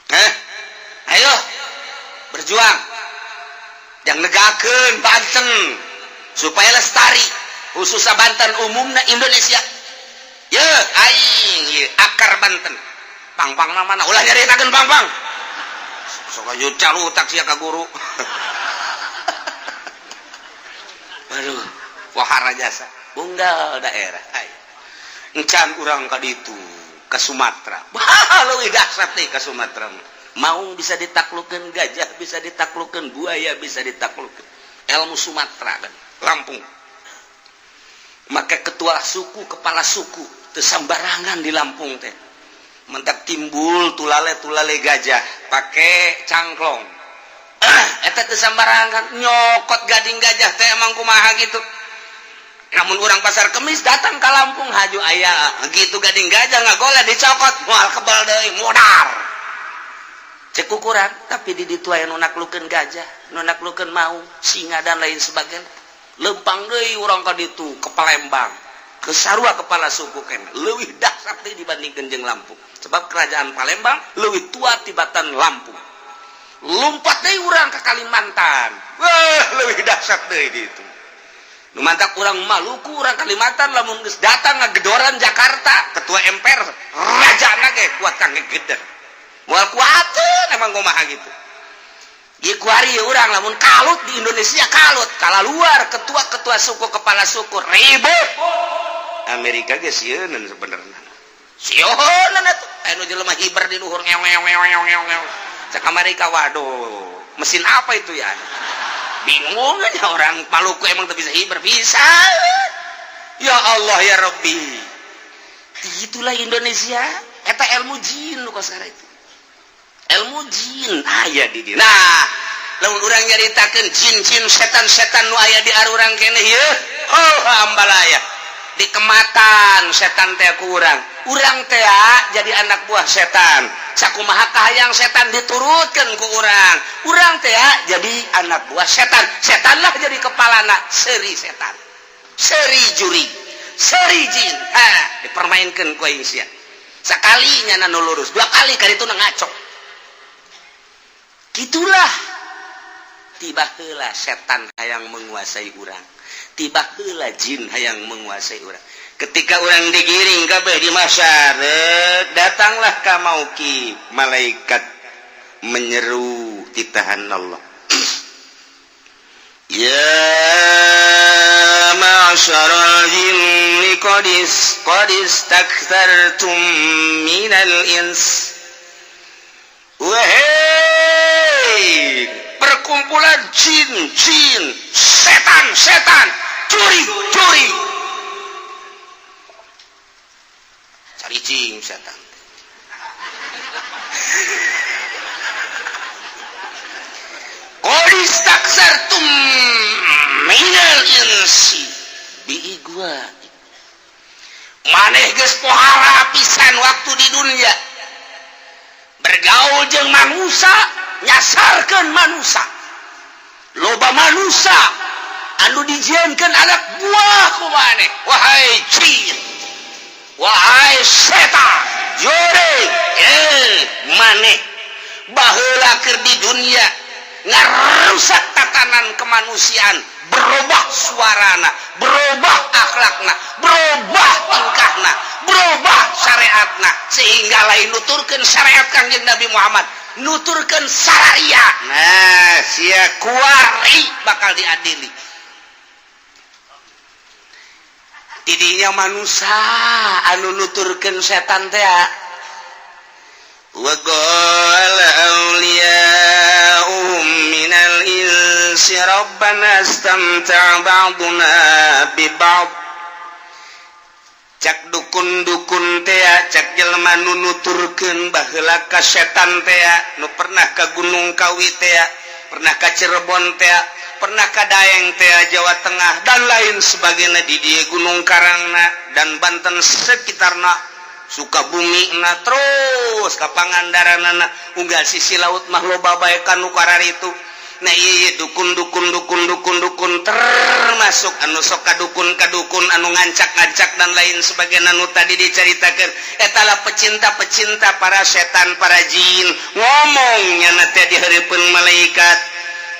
Eh? Ayo berjuang. Yang negakeun Banten supaya lestari, khususnya Banten umumna Indonesia. Ye, aing ye, akar Banten. Pang-pang mana ulah nyaritakeun pang-pang. Sok aju calutak sia ka guru. Aduh, wahara jasa. Unggal daerah. Ayo. Encan urang ka ditu ka Sumatera. Bah, leuwih dahsyat nih ka Sumatera. Maung bisa ditaklukeun, gajah bisa ditaklukeun, buaya bisa ditaklukeun. Ilmu Sumatera kan, Lampung. Maka ketua suku, kepala suku teu sambarangan di Lampung teh. Mentak timbul tulale-tulale gajah pakai cangklong. Eta teu sambarangan nyokot gading gajah teh emang kumaha gitu. Namun orang pasar kemis datang ke Lampung haju aya gitu gading gajah ngagoleh dicokot moal kebal deui modar. Cek ukuran tapi di ditu aya nu naklukeun gajah, nu naklukeun maung, singa dan lain sebagainya. Lempang deui urang ka ditu ke Palembang. Kesarua kepala suku kene leuwih dahsyat deui dibandingkeun jeung Lampung, sebab kerajaan Palembang leuwih tua tibatan Lampung. Lompat deui urang ke Kalimantan, wah, leuwih dahsyat deui di itu. Nu mantak urang Maluku, urang Kalimantan, lamun geus datang ngagedoran Jakarta, ketua MPR, raja ge kuat kang ngegeder, moal kuateun. Emang kumaha gitu? Ieu kuari urang lamun kalut di Indonesia, kalut kala luar, ketua-ketua suku, kepala suku ribut. Amerika ge sieun sebenarnya, sieun atuh anu jelema hiber di luhur, ngew ngew ngew ngew ngew ngew. Cek Amerika, "Waduh, mesin apa itu ya?" Bingung aja orang Maluku, emang tuh bisa hiber bisa. Ya Allah ya Rabbi, itulah Indonesia. Eta ilmu jin nu kosakara itu, ilmu jin aya di dieu. Nah, lamun urang nyaritakeun jin-jin, setan-setan nu aya di arurang keneh ieu, oh, ambalaya dikematan setan teh ku urang. Urang teh jadi anak buah setan, sakumaha kahayang setan diturutkan ku urang. Urang teh jadi anak buah setan, setanlah jadi kepalana. Seri setan, seri juri, seri jin. Ha, dipermainkan ku aing sia. Sekalinya nu lurus, dua kali kali itu ngaco. Gitulah, tiba heula setan hayang menguasai urang, tiba heula jin hayang menguasai urang. Ketika orang digiring kabeh di masyarakat, datanglah ka mauki malaikat menyeru titahan Allah, "Ya ma'syaral jinni qad istakthartum minal ins." Wahai perkumpulan jin-jin, setan-setan, curi-curi, cari cing setan. "Qad istakthartum minal insi biigwa." Maneh geus pohara pisan waktu di dunia bergaul jeung manusia, nyasarkeun manusia, loba manusia anu dijieunkeun anak buah ku maneh. Wahai jin, wahai setan, jurig, eh, maneh baheula keur di dunia ngarusak tatanan kemanusiaan, berubah suarana, berubah akhlakna, berubah tingkahna, berubah syariatna, sehingga lain nuturkeun syariat Kangjeng Nabi Muhammad, nuturkeun syariat. Nah, sia kuari bakal diadili. Tidinya manusia anu nuturkeun setan teh. Wa qala awliya'uhum minal insi rabbana istamta'a ba'duna bi ba'd. Cak dukun-dukun teh, cak jelema nu nuturkeun baheula ka setan teh, nu pernah ka Gunung Kawi teh, pernah ka Cirebon teh, pernah ka Daeng teh, Jawa Tengah dan lain sebagainya, di dieu Gunung Karangna dan Banten sekitarna, Sukabumi na, terus ka Pangandaranana, unggal sisi laut mah loba bae ka nu kararitu. Nah, iya, dukun dukun dukun dukun dukun, termasuk anu sok kadukun kadukun, anu ngancak-ngancak dan lain sebagainya, anu tadi diceritakan, etalah pecinta-pecinta para setan, para jin. Ngomongnya nanti di hareupeun malaikat,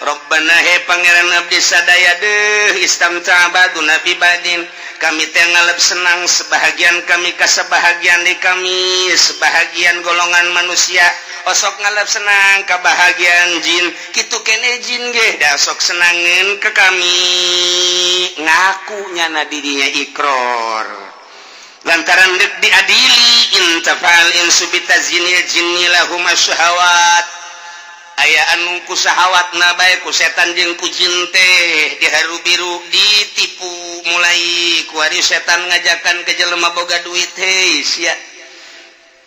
"Rabbana, he Pangeran abdi sadaya deh, istamta'a ba'duna bi ba'din, kami teh ngalep senang sebahagian kami ka sebahagian di kami, sebahagian golongan manusia osok ngalep senang kebahagiaan jin, kitu kene jin ge da sok senangeun ke kami." Ngaku nyana dirinya ikror lantaran dek diadili. Intafal insu bitazinil jinni lahum syahawat, aya anu ku syahawat na bae ku setan jeung ku jin teh diharu biru, ditipu. Mulai kuari setan ngajakan ke jelema boga duit, "Hei sia,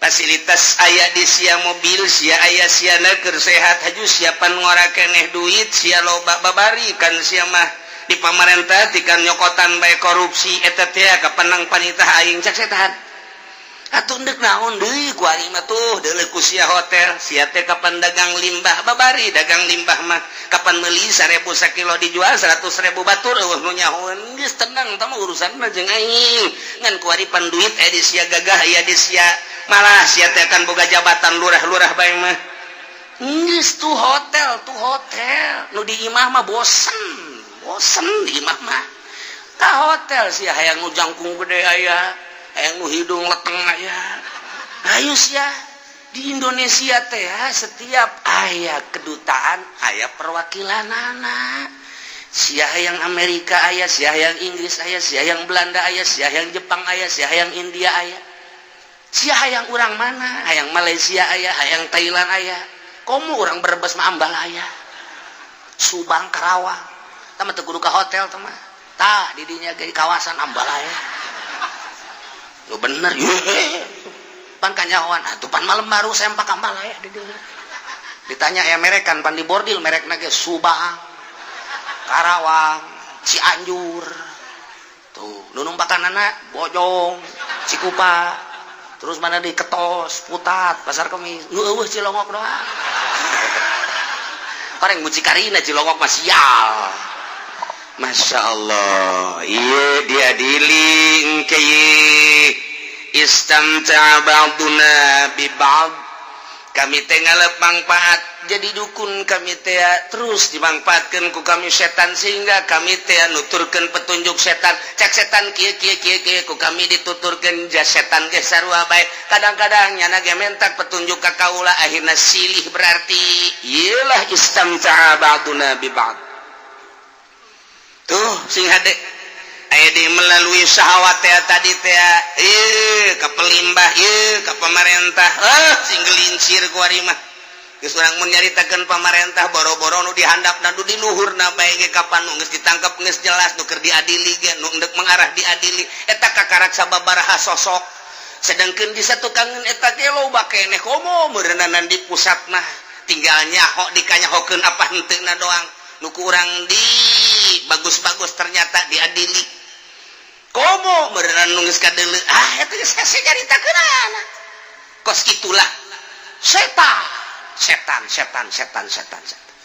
fasilitas aya di sia, mobil sia aya, sia keur sehat, haju siapan ngora keneh, duit sia loba, babari kan sia mah di pamarentah tikan nyokotan bae korupsi, eta teh kapenang panitah aing," cak setan. Atuh ndek naon deui ku aing mah? Tuh deuleu ku sia hotel, sia teh kapan dagang limbah, babari dagang limbah mah kapan meuli 1000 sakilo dijual 100.000, batur euweuh nu nyahoeun. Geus tenang, tah mah urusanna jeung aing. Ngan kuari pan duit aya di sia, gagah aya di sia, malah sia teh akan boga jabatan lurah-lurah bae mah. Geus tuh hotel, tuh hotel nu di imah mah bosen, bosen di imah mah. Ka hotel sia, hayang nu jangkung gede aya, hayang nu hidung leteng aya. Ayo sia, di Indonesia teh setiap aya kedutaan aya perwakilan anak sia. Yang Amerika aya sia, yang Inggris aya sia, yang Belanda aya sia, yang Jepang aya sia, yang India aya sia, yang urang mana, hayang Malaysia aya, hayang Thailand aya, komo urang Brebes mah Ambalaya, Subang, Karawang. Tah mah teu kudu ka hotel tah mah. Tah di dinya ge kawasan Ambalaya. Lu bener ye pan kanyahoan atuh, pan malam baru sempak Ambalaya di dinya. Ditanya ya merekan pan di bordil merekna ge Subang, Karawang, Cianjur. Tuh nu numpakanana Bojong, Cikupa, terus mana di Ketos, Putat, Pasar Kemis. Nu euweuh Cilongok doang. Orang mucikarina Cilongok mah sial. Masya Allah, iya diadili engke. Istamta'a ba'duna bi ba'd. Kami teh ngalep manfaat jadi dukun, kami teh terus dimanfaatkan ku kami setan, sehingga kami teh nuturkeun petunjuk setan. Cek setan kieu kieu kieu kieu, ku kami dituturkeun. Ja setan ge sarua bae, kadang-kadang nyana ge mentak petunjuk ka kaula, akhirna silih. Berarti iyalah istamta'a ba'duna bi ba'd. Tuh sing hade aya di melalui syahwat teh tadi teh, ieu ka pelimbah, ieu ka pemerintah, sing gelincir ku ari mah. Geus urang mun nyaritakeun pamarentah, boro-boro nu dihandapna, nu di luhurna bae ge kapan nu geus ditangkep geus jelas, nu keur diadili ge, nu endek mengarah diadili eta kakarak sababaraha sosok. Sedangkan di satukangeun eta ge loba keneh, komo meureunana di pusat mah tinggal nyaho dikanyahokeun apa henteuna doang. Nu kurang di bagus-bagus ternyata diadili, komo meureunana nu geus kadeuleu, ah eta geus hese nyaritakeunana. Kos itulah setan, setan, setan, setan, setan, setan.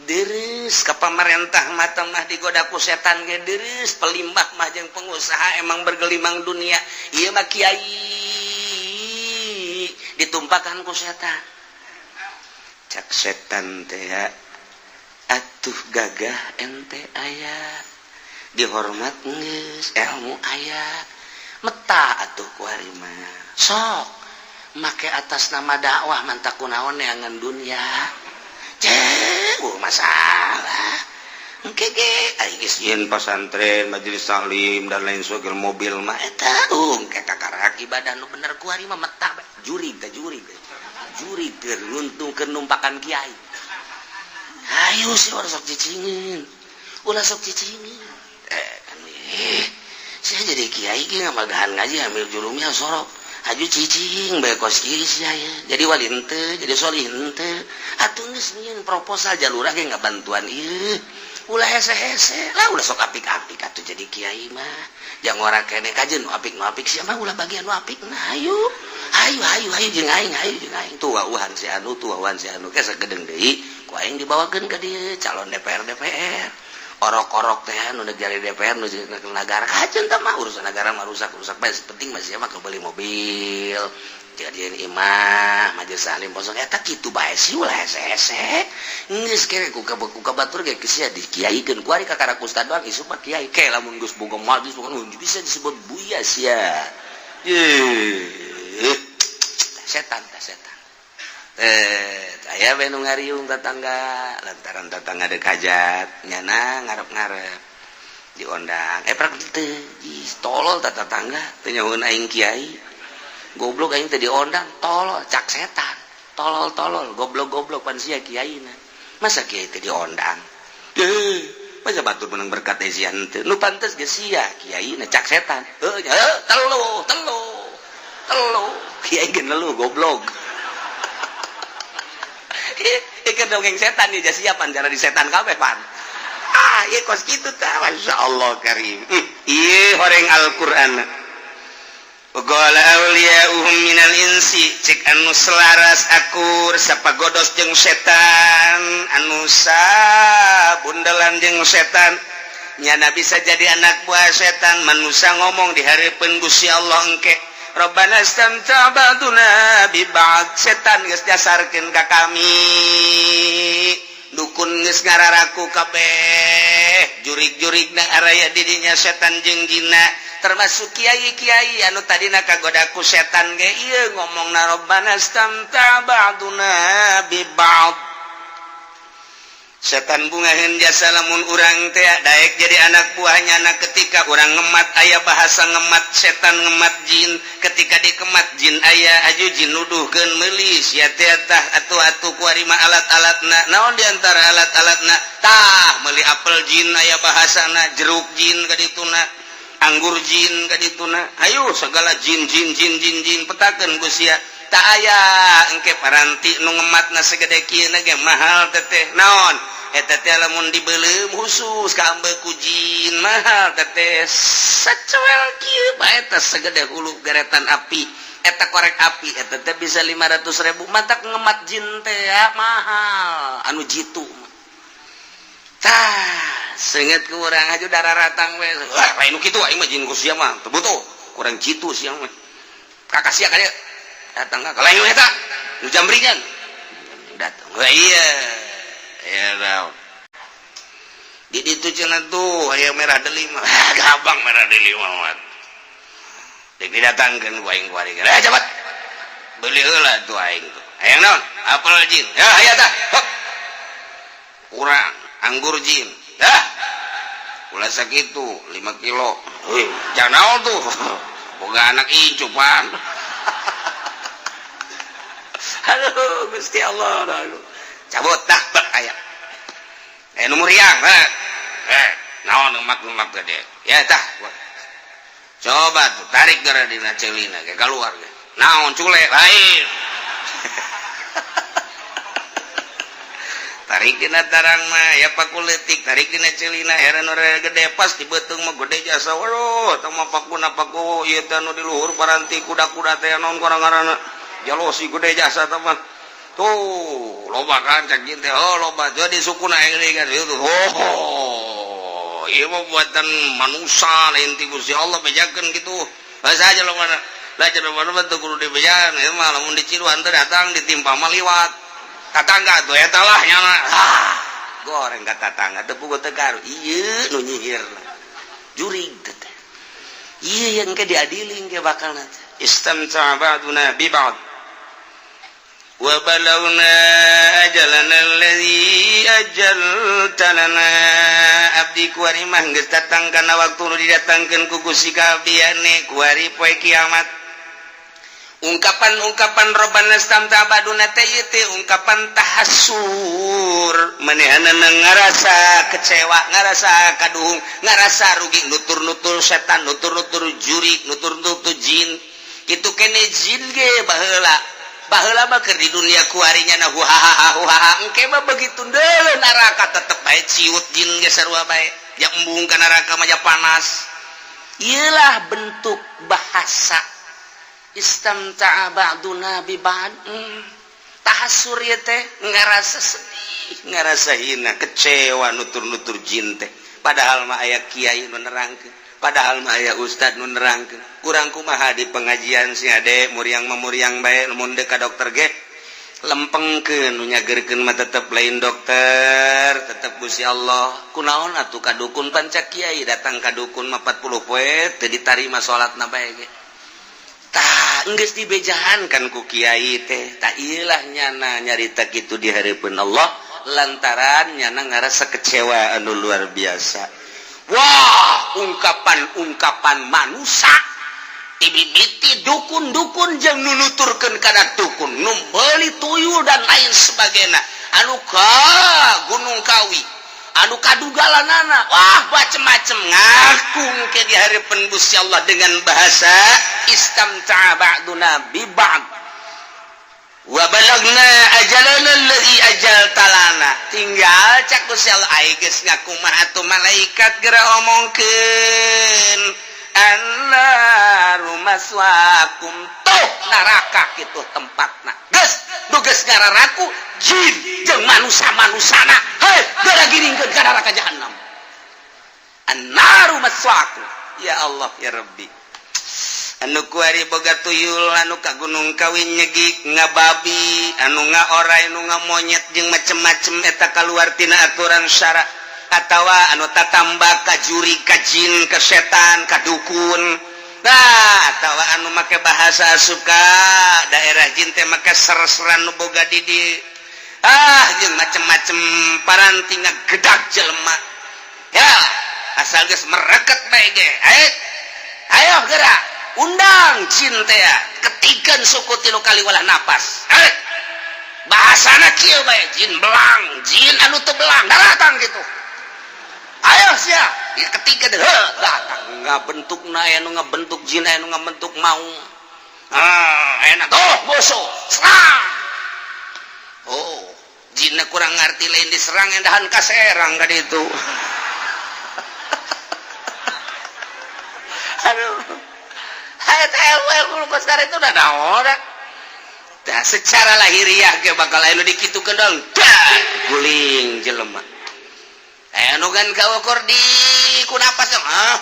Deres ke pemerintah mata mah digoda ku setan ge deres, pelimbah mah jeung pengusaha emang bergelimang dunia. Ieu mah kiai ditumpakan ku setan. Cak setan teh, atuh gagah ente aya, dihormat geus, ilmu aya, meta atuh kuari mah sok make atas nama dakwah, mantak kunaon neangan dunia. Cek masalah engke ge ari geus nyieun pasantren, majelis taklim, dan lain sebagainya, mobil mah eta engke kakarak ibadah nu bener kuari mah meta jurig teh, jurig jurig teh nguntungkeun numpakan kiai. Ayo sih, ulah sok cicingin, ulah sok cicingin. Kan saya jadi kiai ge ngamagahan ngaji ambil jurumnya sorok haju cicing bae kos kieu sia ya. Jadi wali henteu, jadi solih henteu. Atuh geus nyieun proposal jalurah ge ngabantuan ieu. Ulah hese-hese lah, ulah sok apik-apik atuh jadi kiai mah. Jangan ora keneh kajeun nu apik, nu apik sia mah ulah bagian nu apik. Nah, ayo. Ayo ayo ayo jeung aing, ayo jeung aing. Tuh wauhan si anu, tuh wauhan si anu, ke sagedeng deui ku aing dibawakeun ka dieu calon DPR DPR. Orok-orok teh nu negara DPR nu negara kajeun tah mah urusan negara mah rusak-rusak bae, penting mah sia mah kebeli mobil, jadian imah, majelis taklim kosong. Eta kitu bae sih, ulah hese-hese. Geus kere ku ka batur ge sia dikiaikeun ku ari kakara ustad doang isuk mah kiai ke lamun geus boga majelis bisa disebut buya sia. Ye setan tah, setan. Aya we nu ngariung tetangga lantaran tetangga dek hajat, nyana ngarep-ngarep diondang, prak teu. Ih, tolol tah tetangga, teu nyahoeun aing kiai, goblok, aing teh diondang. Tolol, cak setan, tolol tolol, goblok goblok, pan sia kiaina, masa kiai teh diondang? Masa batur menang berkat teh sia henteu, nu pantes ge sia kiaina, cak setan. Heuh nya telu telu telu kiai ge nelu, goblok. Ieu dongeng setan nih, siapan cara di setan kabeh pan. Ah, ieu kos kitu tah. Masya Allah karim. Ieu horeng Al-Qur'an. Qala awliya'uhum minal insi, cek anu selaras akur sapagodos jeung setan, anu sabundelan jeung setan, nyana bisa jadi anak buah setan. Manusia ngomong di hareupeun Gusti Allah engke, "Rabbana istamta'a ba'duna bi ba'd." Setan geus dasarkeun ka kami, dukun geus ngararaku kabeh, jurig-jurigna araya didinya, setan jeung jinna, termasuk kiai-kiai anu tadina kagoda ku setan ge ieu ngomongna, "Rabbana istamta'a ba'duna bi ba'd." Setan bungahin jasa lamun urang teh daek jadi anak buahnya. Anak ketika urang ngemat, aya bahasa ngemat setan, ngemat jin. Ketika dikemat jin, aya aju jin nuduhkeun meuli sia teh tah atuh atuh kuari mah alat-alatna naon, diantara alat-alatna tah meuli apel jin, aya bahasana jeruk jin kadituna, anggur jin kadituna, ayo segala jin jin jin jin jin, petakeun ku sia. Tak aya engke paranti nu ngematna segede kieu ge mahal teteh. Naon eta teh? Lamun dibeuleum khusus ka ku jin, mahal teteh. Sacuel kieu bae teh, segede hulu geretan api eta, korek api eta teh bisa 500 ribu. Matak ngemat jin teh ya mahal, anu jitu. Tah, seungeut ku urang aja darah ratang we. Wah, lain nu kitu, aing mah jin ku sia mah teu butuh, kurang jitu sia mah. Kakak sia ka datang ka lain eta nu jambringan datang. Wah, iya ya, naon di ditu cenah tuh aya merah delima. Ah, gabang merah delima mah dek didatangkeun ku aing kuari. Eh, cepat beli heula tuh aing tuh. Hayang naon? Apel jin ya aya tah. Hop. Kurang anggur jin dah, ulah sakitu, 5 kilo. Heuh, jangan naon tuh, boga anak incu pan. Aduh, Gusti Allah, aduh. Cabut dah, bek aya. Eh, nu muriang, eh. Eh, naon ngemak-ngemak gede. Ya tah. Coba tuh tarik gara dina celina ke keluar ge. Naon, cule lain. Tarik dina tarang mah ya paku leutik, tarik dina celina heran ora gede, pas di beuteung mah gede jasa. Waduh, tah mah pakuna paku ieu teh nu di luhur paranti kuda-kuda teh, naon kurang ngaranna? Jalosi gede jasa tah mah. Tuh, loba kan cak jin teh. Oh, loba. Jadi sukuna aing kan itu. Oh, ieu mah buatan manusia, lain ti Gusti Allah, bejakeun gitu. Bahasa aja lo mana. Lah cenah mana mah teu kudu dibejaan, ieu mah lamun diciluan teh datang ditimpa mah liwat. Tatangga tuh eta lah nyana. Ah, goreng ka tatangga teu puguh teu garu. Ieu nu nyihir. Jurig teh. Ieu yang ke diadili ke bakal nanti. Istamta'a ba'duna bi ba'd. Wa balagna ajalana alladzi ajalta lana. Abdi kuari mah geus datang kana waktu nu didatangkeun ku Gusti ka abdi kuari poe kiamat. Ungkapan-ungkapan "Robbana istamta'a ba'duna" teh ieu teh ungkapan tahassur, manehanana ngarasa kecewa, ngarasa kaduhung, ngarasa rugi, nutur-nutur setan, nutur-nutur jurik, nutur-nutur jin. Kitu kene jin ge baheula. Baheula mah keur di dunia kuarinya na huhaha huhaha, engke mah begitu deuleu neraka tetep bae ciut jin ge, sarua bae ya, embung ka neraka mah panas. Iyalah bentuk bahasa "istamta'a ba'duna bi ba'd". Tahassur ieu teh ngarasa sedih, ngarasa hina, kecewa, nutur-nutur jin teh. Padahal mah aya kiai nu nerangkeun, padahal mah aya ustad nu nerangkeun. Kurang kumaha di pengajian si ade muriang mah muriang bae, mun deuk ka dokter ge lempengkeun, nu nyageurkeun mah tetep lain dokter, tetep Gusti Allah. Kunaon atuh ka dukun? Panca kiai datang ka dukun mah 40 poe teu ditarima salatna bae ge. Tah, geus dibejahan kan ku kiai teh. Tah, ieulah nyana nyarita kitu di hareupeun Allah lantaran nyana ngarasa kecewa anu luar biasa. Wah, ungkapan-ungkapan manusia dimimiti dukun-dukun jeung nunuturkeun kana dukun nu meuli tuyul dan lain sebagainya, anu ka Gunung Kawi, anu kadugalanana, wah, macem-macem, ngaku ke di hareupeun Gusti Allah dengan bahasa "istamta'a ba'duna bi ba'd wa balagna ajalana alladzi ajalta lana". Tinggal cak Gusti Allah, ai geus ngaku mah atuh malaikat geura omongkeun Allah. Annaru maswaakum, tuh neraka kitu tempatna. Geus nu geus ngararaku jin jeung manusia-manusana, hei, geura giringkeun ka neraka jahannam. Annaru maswaakum. Ya Allah, ya Rabbi, anu kuari boga tuyul, anu ka Gunung Kawi nyegik ngababi, anu ngaoray, anu ngamonyet jeung macem-macem, eta kaluar tina aturan syara, atawa anu tatamba ka juri, ka jin, ka setan, ka dukun. Nah, atawa anu make bahasa suka daerah jin teh make ser-seran nu boga di di ah jeung macem-macem, paranti ngagedak jelema ya, asal geus mereket bae ge. Ayo, ayo gerak, undang jin teh ya, ketikan suku tilu kali walah napas. Eh, bahasana kieu bae, jin belang, jin anu teu belang datang gitu. Ayo sia ya, ketiga deh datang, ngabentuk na, anu ngabentuk jin, anu ngabentuk maung. Ah, enak tuh musuh serang. Oh, jinna kurang ngerti, lain diserang, endahan kaserang kan itu. Aduh, itu udah orang. Nah, secara lahiriah ge bakal anu dikitukeun dong, guling jelema. Anu kan kaukur di ku napas, ah,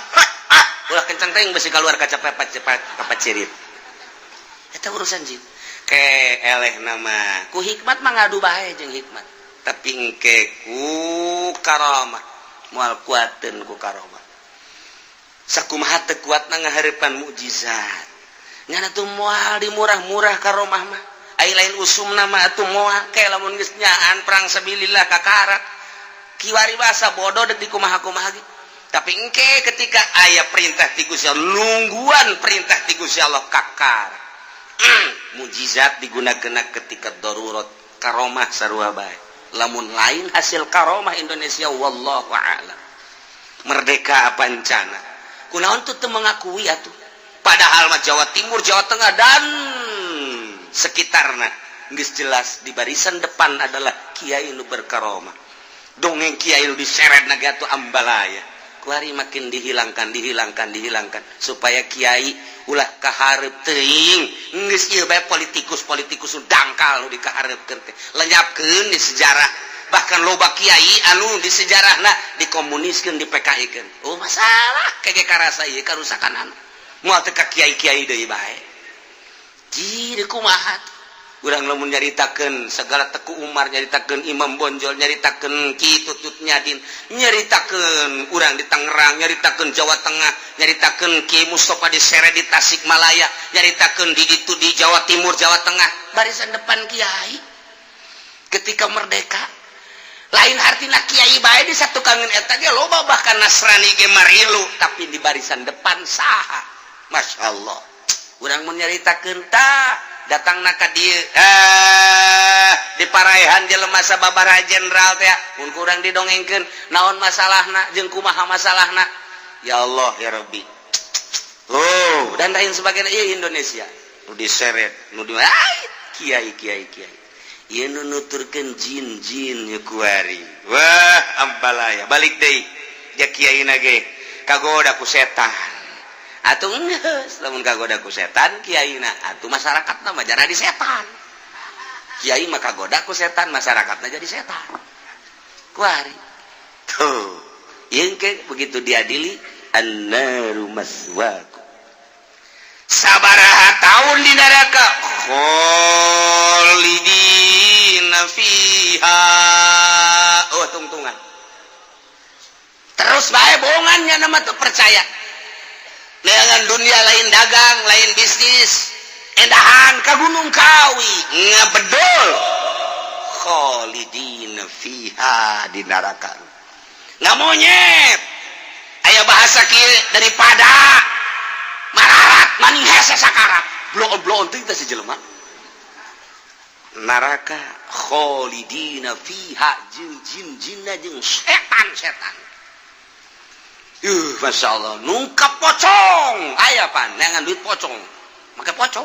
ah, ulah kencang teuing, besi keluar kaca cepat cepat kapacirit. Eta urusan jin. Ke eleh nama ku hikmat mah ngadu bae jeung hikmat, tapi engke ku karamah moal kuateun. Ku karomah sakumaha teu kuatna ngahareupan mukjizat, ngan atuh moal dimurah-murah karomah mah. Ai lain usumna mah atuh moal ke. Lamun geus nyaan perang sabilillah kakarak kiwari basa bodoh dek dikumaha-kumaha ge. Tapi engke ketika aya perintah ti Gusti Allah, nungguan perintah ti Gusti Allah, kakar mujizat digunakeun ketika darurat. Karomah sarua bae, lamun lain hasil karomah Indonesia, wallahu a'lam merdeka apa encana. Kunaon tuh teu mengakui atuh? Padahal mah Jawa Timur, Jawa Tengah, dan sekitarna geus jelas di barisan depan adalah kiai nu berkaromah. Dongeng kiai nu diseret naga tuh ambalaya kuari makin dihilangkan, dihilangkan, dihilangkan supaya kiai ulah kaharep teuing. Geus ieu bae, politikus politikus nu dangkal nu dikahareupkeun teh lenyapkeun di sejarah. Bahkan loba kiai anu di sejarahna dikomuniskeun, di PKI keun. Oh, masalah kege karasa ieu karusakan anu moal teu ka kiai-kiai deui bae. Jadi kumaha urang lamun nyaritakeun segala Teku Umar, nyaritakeun Imam Bonjol, nyaritakeun Ki Tutut Nyadin, nyaritakeun urang di Tangerang, nyaritakeun Jawa Tengah, nyaritakeun Ki Mustafa di Sere di Tasikmalaya, nyaritakeun di ditu di Jawa Timur, Jawa Tengah, barisan depan kiai ketika merdeka. Lain artina kiai bae di satu kangen eta ge loba, bahkan Nasrani ge marilu, tapi di barisan depan saha? Masya Allah, urang mun nyaritakeun tah datang ka dieu, eh, di paraihan jelema sababaraha jenderal teh mun kurang didongengkeun naon masalahna jeung kumaha masalahna. Ya Allah, ya Rabbi. Oh, dan lain sebagainya. Ieu Indonesia nu diseret nu di kiai kiai kiai ieu nu nuturkeun jin-jin ieu kuari. Wah, ambalaya balik deui ja kiai na ge kagoda ku setan. Atuh geus, lamun kagoda ku setan kiai na, atuh masyarakatna mah jadi setan. Kiai mah kagoda ku setan, masyarakatna jadi setan kuari tuh. Ieu ke begitu diadili, annaru maswaku. Sabaraha tahun di neraka? Kholidina fiha. Oh, tungtungan terus bae, bohongannya nama tuh percaya. Neangan dunia lain dagang, lain bisnis, endahan ke Gunung Kawi ngabedol, kholidina fiha di neraka nggak monyet. Aya bahasa kieu, daripada mararat maning hese sakarat, bloon bloon teh si jelema neraka kholidina fiha jeung jin jinna jeung setan setan. Masya Allah, nungkap pocong aya pan neangan duit pocong, make pocong.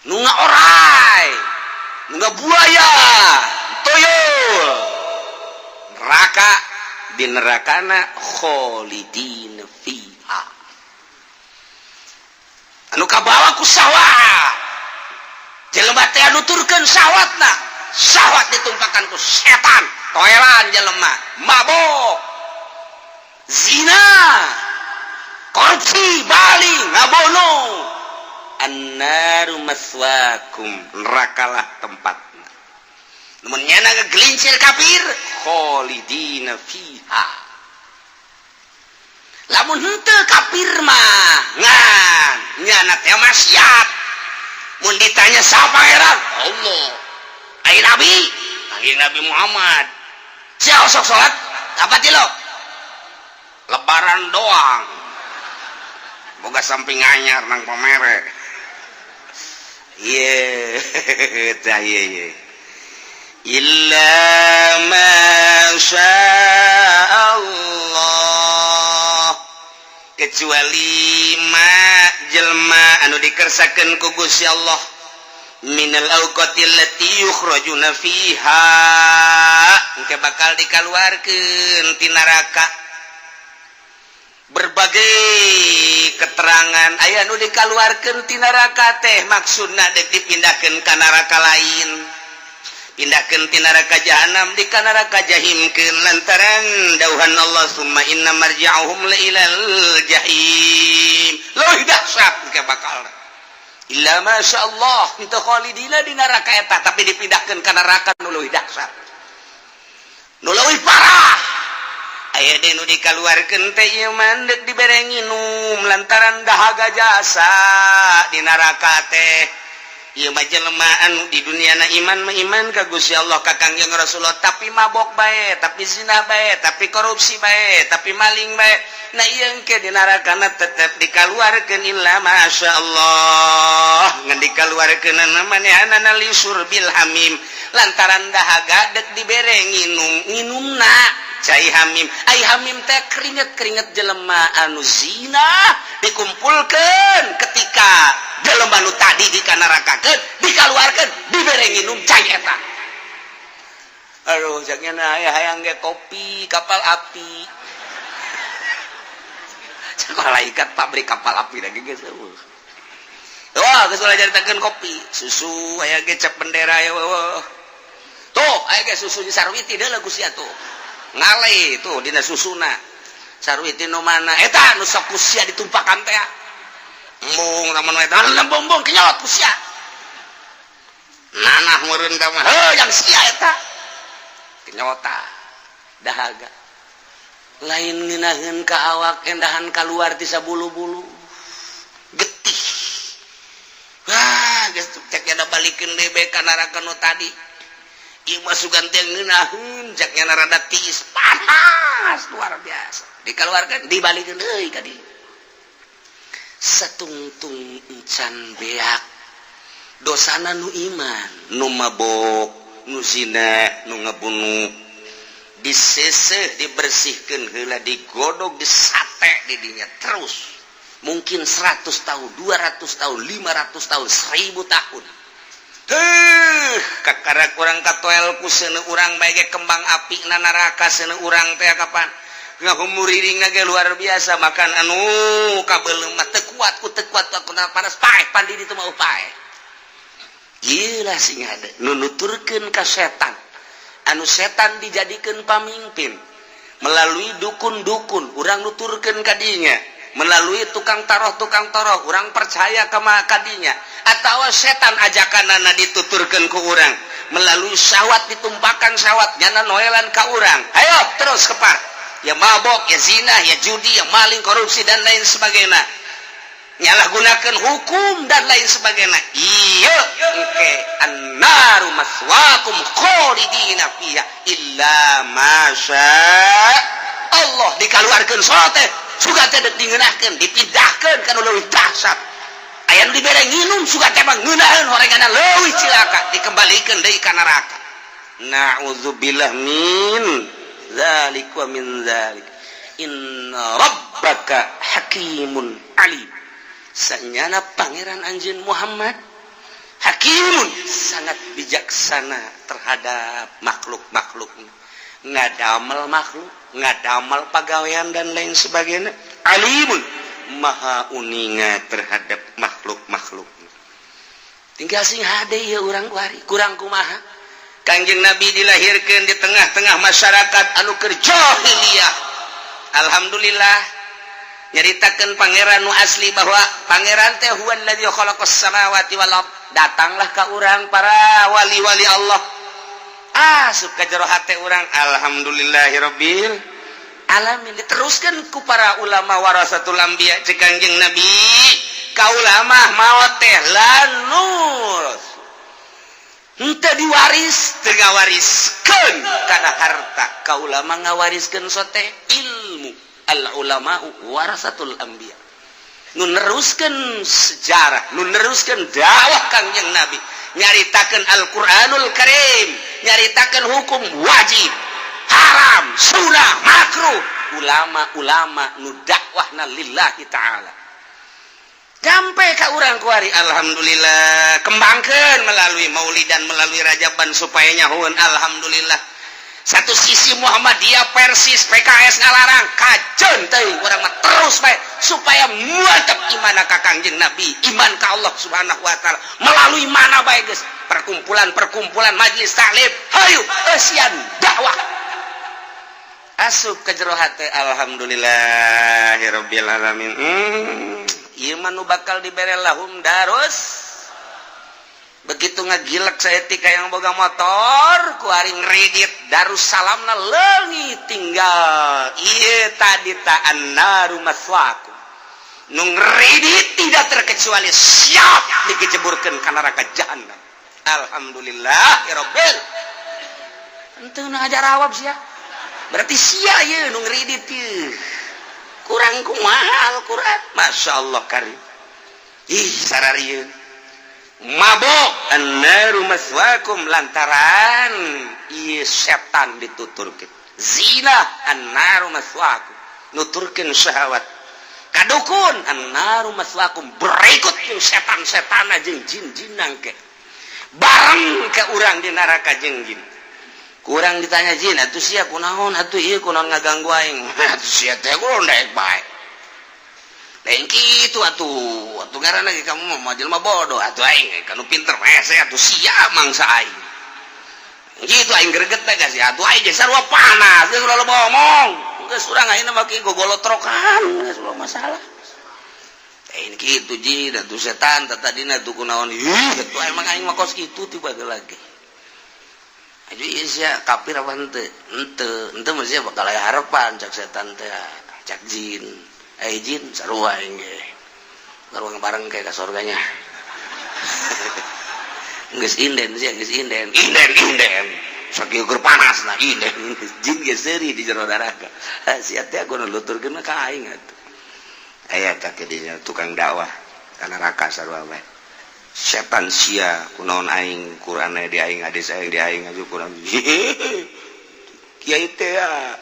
Nu orai, nu buaya, tuyul, neraka, di nerakana kholidin fiha. Anu kabawa ku syahwat, jelema teh nuturkeun syahwatna, syahwat ditumpakan ku setan, toelan jelema, mabok, zina, korupsi, maling, ngabono. Annaru maswakum, nerakalah tempatna. Namun nyana ngegelincir kafir, kholidina fiha. Lamun henteu kafir mah, ngan nyana teh maksiat, mun ditanya siapa pangeran? Allah. Ai nabi? Ai Nabi Muhammad. Siapa sok salat? Apa lo lebaran doang, boga samping anyar nang pamere. Iya, tah, iya iya illa ma Allah, kecuali ma jelma anu dikersakeun ku Gusti Allah minal awqatil lati yukhrajuna fiha, engke bakal dikaluarkeun ti neraka. Berbagai keterangan aya nu dikaluarkeun ti neraka teh maksudna dek dipindahkeun ka neraka lain, pindahkeun ti neraka jahanam di ka neraka jahimkeun, lantaran dauhan Allah, summa inna marji'ahum la ilal jahim. Leuwih dahsyat ke bakal illa masya Allah itu khalidina di neraka eta, tapi dipindahkeun ka neraka nu leuwih dahsyat, nu leuwih parah. Aya deui nu dikaluarkeun teh ieu mah deuk dibere nginum lantaran dahaga jasa di neraka teh. Ieu mah jelema anu di dunia na iman mah iman ka Gusti Allah, ka Kangjeng Rasulullah, tapi mabok bae, tapi zina bae, tapi korupsi bae, tapi maling bae. Nah, ieu engke di neraka tetep dikaluarkeun illa masya Allah, ngan dikaluarkeun manehanana li syurbil hamim, lantaran dahaga dek dibere nginum, nginumna cai hamim. Ai hamim teh keringet-keringet jelema anu zina dikumpulkan ketika jelema nu tadi dikanarakakeun, dikaluarkeun, dibere nginum cai eta. Aduh, caknya aya hayang ge kopi Kapal Api. Cek malaikat pabrik Kapal Api lagi geus eueuh. Wah, geus ulah caritakeun kopi, susu aya ge cap bendera ya. Wah. Tuh, aya ge susu di Sarwiti deuleu ku sia tuh. Ngale tuh dina susuna. Sarwiti nu mana? Eta nu sok ku sia ditumpakan teh. Embung lamun eta embung kenyot ku sia. Nanah meureun teh mah, heuh yang sia eta. Kenyota dahaga. Lain ngeunaheun ka awak, endahan kaluar ti sabulu-bulu. Getih. Wah, geus cek nya balikeun deui bae ka neraka nu tadi. Ieu mah sugan teh ngeunaheun, cek nya rada tiis, panas luar biasa. Dikeluarkan, dibalikeun deui ka dieu. Satungtung encan beak dosana nu iman, nu mabok, nu zina, nu ngabunuh, diseseh, dibersihkan heula, digodog, disate di dinya terus mungkin 100 tahun, 200 tahun, 500 tahun, 1000 tahun. Heuh, kakara kurang katoel ku seuneu urang bae ge kembang api na neraka seuneu urang teh. Kapan ngahumuriring ge luar biasa, makan anu kabeuleum mah teu kuat ku teu kuat ku panas, paeh pandi ditu mah paeh. Gila sing ada nu nuturkeun ka setan, anu setan dijadikeun pamimpin melalui dukun-dukun, urang nuturkeun ka dinya melalui tukang taroh, tukang taroh urang percaya ke kadinya, atau setan ajakanana dituturkeun ku urang melalui syahwat, ditumpakan syahwat nyana noelan ka urang, ayo terus kepar ya, mabok ya, zina ya, judi ya, maling, korupsi, dan lain sebagainya, nyalahgunakan hukum dan lain sebagainya. Iya, oke, annaru maswakum khalidina fiha illa masya Allah. Dikaluarkeun sote suka teh dingeunahkeun, dipindahkeun ka nu leuwih dahsyat. Aya nu dibere nginum, suka teh mah ngeunaheun horenganna leuwih cilaka, dikembalikeun deui ka neraka. Na'udzubillah min dzalik wa min dzalik. Inna rabbaka hakimun alim, sanyana pangeran anjeun Muhammad hakimun, sangat bijaksana terhadap makhluk-makhluk, ngadamel makhluk, ngadamel pagawean, dan lain sebagainya. Alimun, maha uninga terhadap makhluk. Tinggal sing hade ya urang kuari. Kurang kumaha? Kangjeng Nabi dilahirkan di tengah-tengah masyarakat anu keur jahiliyah. Alhamdulillah, nyaritakeun Pangeran nu asli bahwa Pangeran teh huwallazi khalaqas samawati wal ard. Datanglah ka urang para wali-wali Allah. Asup ka jero hate urang, alhamdulillahirabbil alamin. Diteruskan ku para ulama warasatul anbiya. Cek Kangjeng Nabi, ka ulama maot teh lanur henteu diwaris, teu ngawariskeun kana harta. Ka ulama ngawariskeun sote ilmu. Al ulama warasatul anbiya, nu neruskeun sejarah, nu neruskeun dakwah Kangjeng Nabi, nyaritakeun Al-Qur'anul Karim, nyaritakeun hukum wajib, haram, sunnah, makruh. Ulama-ulama nu dakwahna lillahi ta'ala sampai ka urang kuari. Alhamdulillah, kembangkan melalui maulidan, melalui rajaban, supaya nyahuan. Alhamdulillah, satu sisi Muhammadiyah, Persis, PKS ngalarang, kajen teuing, urang mah terus bae supaya mantap iman ka Kangjeng Nabi, iman ka Allah Subhanahu wa Taala melalui mana bae geus, perkumpulan-perkumpulan, majelis taklim, hayu eusian dakwah. Asup ke jero hate, alhamdulillahirabbil alamin. Ieu mah nu bakal dibere lahum darus. Begitu ngagilek saeutik yang boga motor kuari ngredit Darussalamna leungit, tinggal ieu tadi ta annaru maswakum. Nu ngredit tidak terkecuali siap dikejeburkeun ka neraka jahanam. Alhamdulillah ya rabbil. Henteu ngajarawab sia, berarti sia ieu nu ngredit ieu. Kurang kumaha Al-Qur'an? Masya Allah karim. Ih, sararieun mabok, annaru maswakum, lantaran ieu setan dituturkeun. Zina, annaru maswakum, nuturkeun syahwat. Kadukun, annaru maswakum. Berikut jeung setan-setan jeung jin-jinan ke bareng ke urang di neraka jeung jin. Kurang ditanya jin, atuh sia kunaon atuh ieu, kunaon ngaganggu aing atuh sia teh? Kunaon daek bae lain kitu atuh, atuh ngaranna ge kamu mah jelema bodoh atuh, aing kanu pinter hese atuh, sia mangsa aing gitu, aing greget teh geus atuh, aing ge sarua panas geus, ulah loba omong geus, urang ayeuna mah kieu gogolotrokan geus, ulah masalah. Lain kitu jin atuh, setan tadina tuh kunaon ih atuh, emang aing mah kos kitu tiba lagi. Aju ieu sia kafir apa henteu? Henteu, henteu mah sia bakal aya harapan, cak setan teh, cak jin. Eh jin, sarua aing ge. Sarua bareng kayak ka surganya. Geus inden sia, geus inden. Inden, inden. Sakieu keur panas nah inden. Jin ge seuri di jero neraka. Sia teh kudu nuturkeun mah ka aing atuh. Aya ka dinya tukang dakwah ka neraka sarua bae. Setan sia kunaon aing, Quran di aing, hadis aing di aing aju kurang kiai teh ya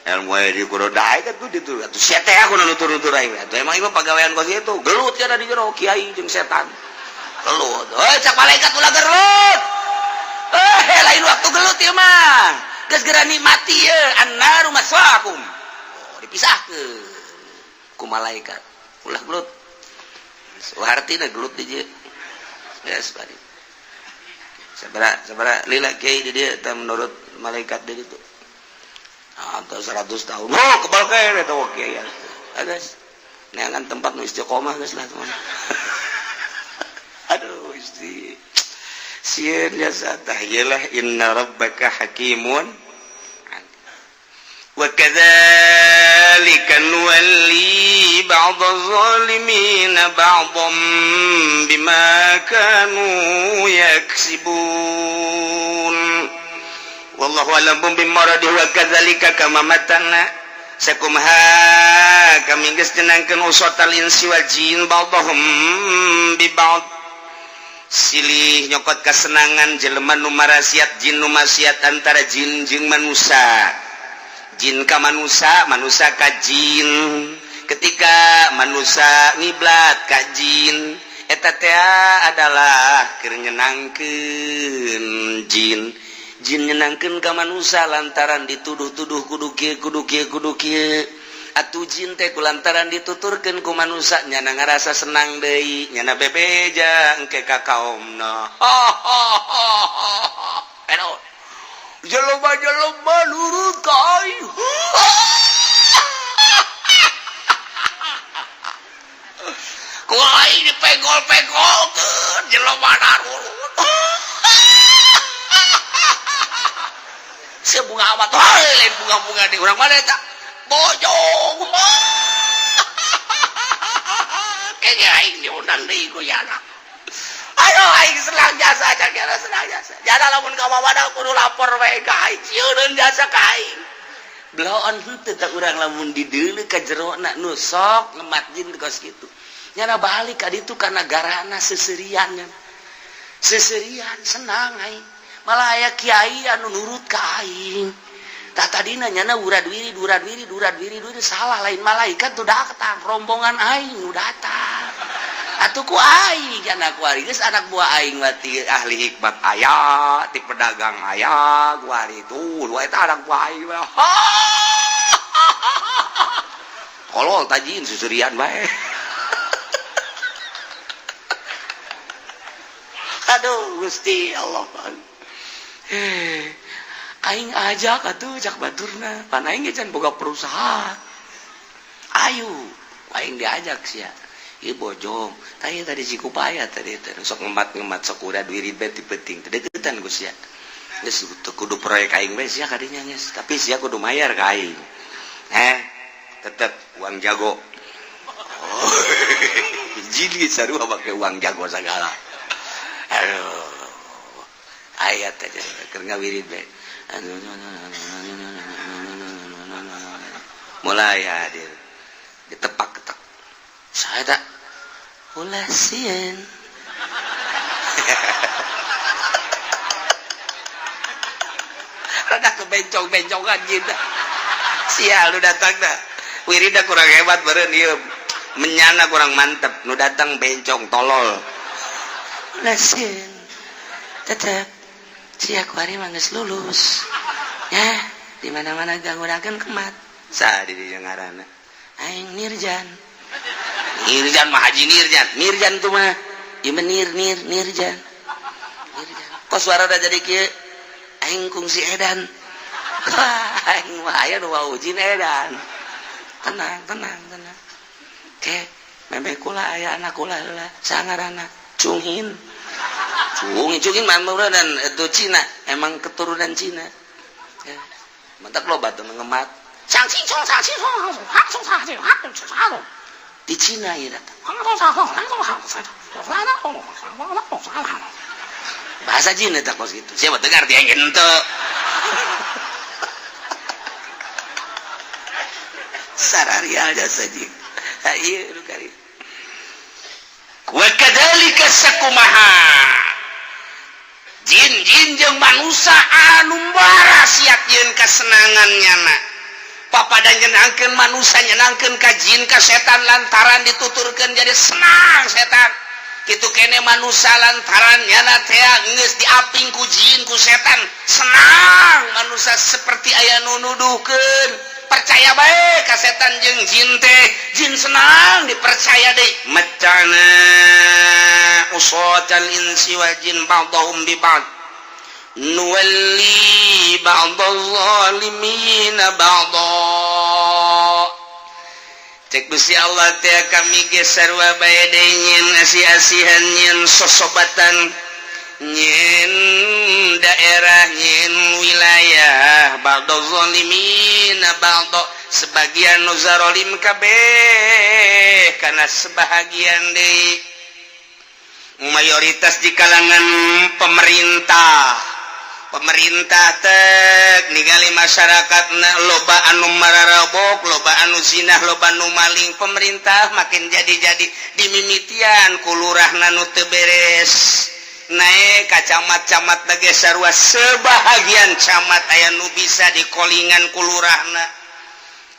ilmu aya di kudu daek atuh ditu atuh, sia teh aku nutur-nutur aing atuh, emang ieu pagawean kos itu gelut ya di jero, kiai jeung setan gelut. Heuh, cak malaikat, ulah gelut, eh lain waktu gelut ieu mah, geus geura nikmati ye, annaru maswaakum. Oh, dipisahkeun ku malaikat, ulah gelut. Hartina gelut di dieu. Yes, bari. Sabara sabara lila kiai di dieu teh menurut malaikat di ditu? Atau 100 tahun. Oh, kebal kene eta kiai. Geus. Neangan tempat nu istiqomah geus lah teman. Aduh, isti. Sieun jasa tah ieu lah, inna rabbaka hakimun. وكذلك نولي بعض الظالمين بعضا بما كانوا يكسبون. والله أعلم بمراده. وكذلك كما matana sakumaha kami geus nyenangkeun usotal insi wal jin ba'dhum bi ba'd, silih nyokot kesenangan jelema nu marasiat, jin nu maksiat, antara jin jeung manusia, jin ka manusia, manusia ka jin. Ketika manusia ngiblat ka jin, eta teh adalah keur nyenangkeun jin, jin nyenangkeun ka manusia lantaran dituduh-tuduh kudu kieu, kudu kieu, kudu kieu. Atuh jin teh kulantaran dituturkeun ku manusia, nyana ngarasa senang deui, nyana bebeja engke ka kaomna. Jelema-jelema nurut ka aing. Ku aing dipegol-pegolkeun, jelema narurut. Sebunga amat lain bunga-bunga di urang mana eta? Bojong. Kayaknya aing diundang deui ku yana. Ayo aing senang jasa, kira senang jasa. Jana lamun ka mamana kudu lapor wae ka aing, sieun jasa ka aing. Bloon henteu tah urang lamun dideuleu ka jerona nu sok ngemat jin kos kitu. Nyana balik ka ditu ka nagarana seserian nya. Seserian senang aing. Malah aya kiai anu nurut ka aing. Tah tadina nyana urad wirid urad wirid urad wirid wirid salah, lain malaikat tuh datang, rombongan aing nu datang. Atuh ku aing anak kuari geus anak buah aing mah ti ahli hikmat aya, ti pedagang aya, kuari tuh lu eta anak buah aing mah. Kolol tajin susurian bae. Aduh Gusti Allah. Aing ajak atuh cak baturna, pan aing ge can boga perusahaan. Ayo, aing diajak sia. Ieu bojong, tah ieu tadi Cikupaya tadi teh sok ngemat-ngemat sok urad wirid bae ti peuting. Teh deukeutan ku sia. Geus teu kudu proyek aing bae sia kadinya geus, tapi sia kudu mayar ka aing. Tetep uang jago. Oh, jadi sarua make uang jago sagala. Aduh. Ayat aja keur ngawirid bae. Mulai hadir ditepak-ketek. Saya tak ulah sieun. Rada kebencong-bencongan gitu. Sial lu datang dah. Wirida kurang hebat beureun ieu. Menyana kurang mantep, nu datang bencong tolol. Ulah sieun. Tetep sia kuari mah geus lulus. Ya, di mana-mana ganggunakeun kemat. Saha di dieu ngaranna? Aing Nirjan. Nirjan mah Haji Nirjan. Nirjan tuh mah ieu mah nir nir Nirjan. Nirjan. Kok suara udah jadi kieu? Aing kungsi edan. Aing mah aya nu wawujin edan. Tenang, tenang, tenang. Ke, memeh kula aya anak kula heula. Sangarana Cunghin. Cungin, cungin mah dan itu Cina, emang keturunan Cina. Ya. Mantak loba tuh ngemat. Di Cina ya datang. Bahasa Cina tak kos gitu. Siapa dengar dia ente. Sarari aja saja. Ieu nu kari. Wa kadzalika sakumaha. Jin-jin jeung manusia anu bara siap yeun kasenangan nyana. Papada nyenangkeun manusia, nyenangkeun ka jin ka setan lantaran dituturkeun jadi senang setan. Kitu kene manusia lantaran nyana teh geus diaping ku jin ku setan, senang manusia seperti aya nu nuduhkeun. Percaya bae ka setan jeung jin teh, jin senang dipercaya deui. Macana usatal insi wal jin ba'dahum bi ba'd nuwalli ba'dal zalimina ba'da. Cek Gusti Allah teh kami ge sarua bae deui nyeun asih-asihan nyeun sosobatan nyeun daerah nyeun wilayah ba'dal zalimina ba'da, sebagian nu zalim kabeh kana sebahagian deui. Mayoritas di kalangan pemerintah, pemerintah tek ningali masyarakat loba anu mararabok, loba anu zinah, loba anu maling, pemerintah makin jadi-jadi dimimitian ku lurahna nu teu beres. Naik ka camat-camat lagi sarua, sebahagian camat aya nu bisa dikolingan ku lurahna.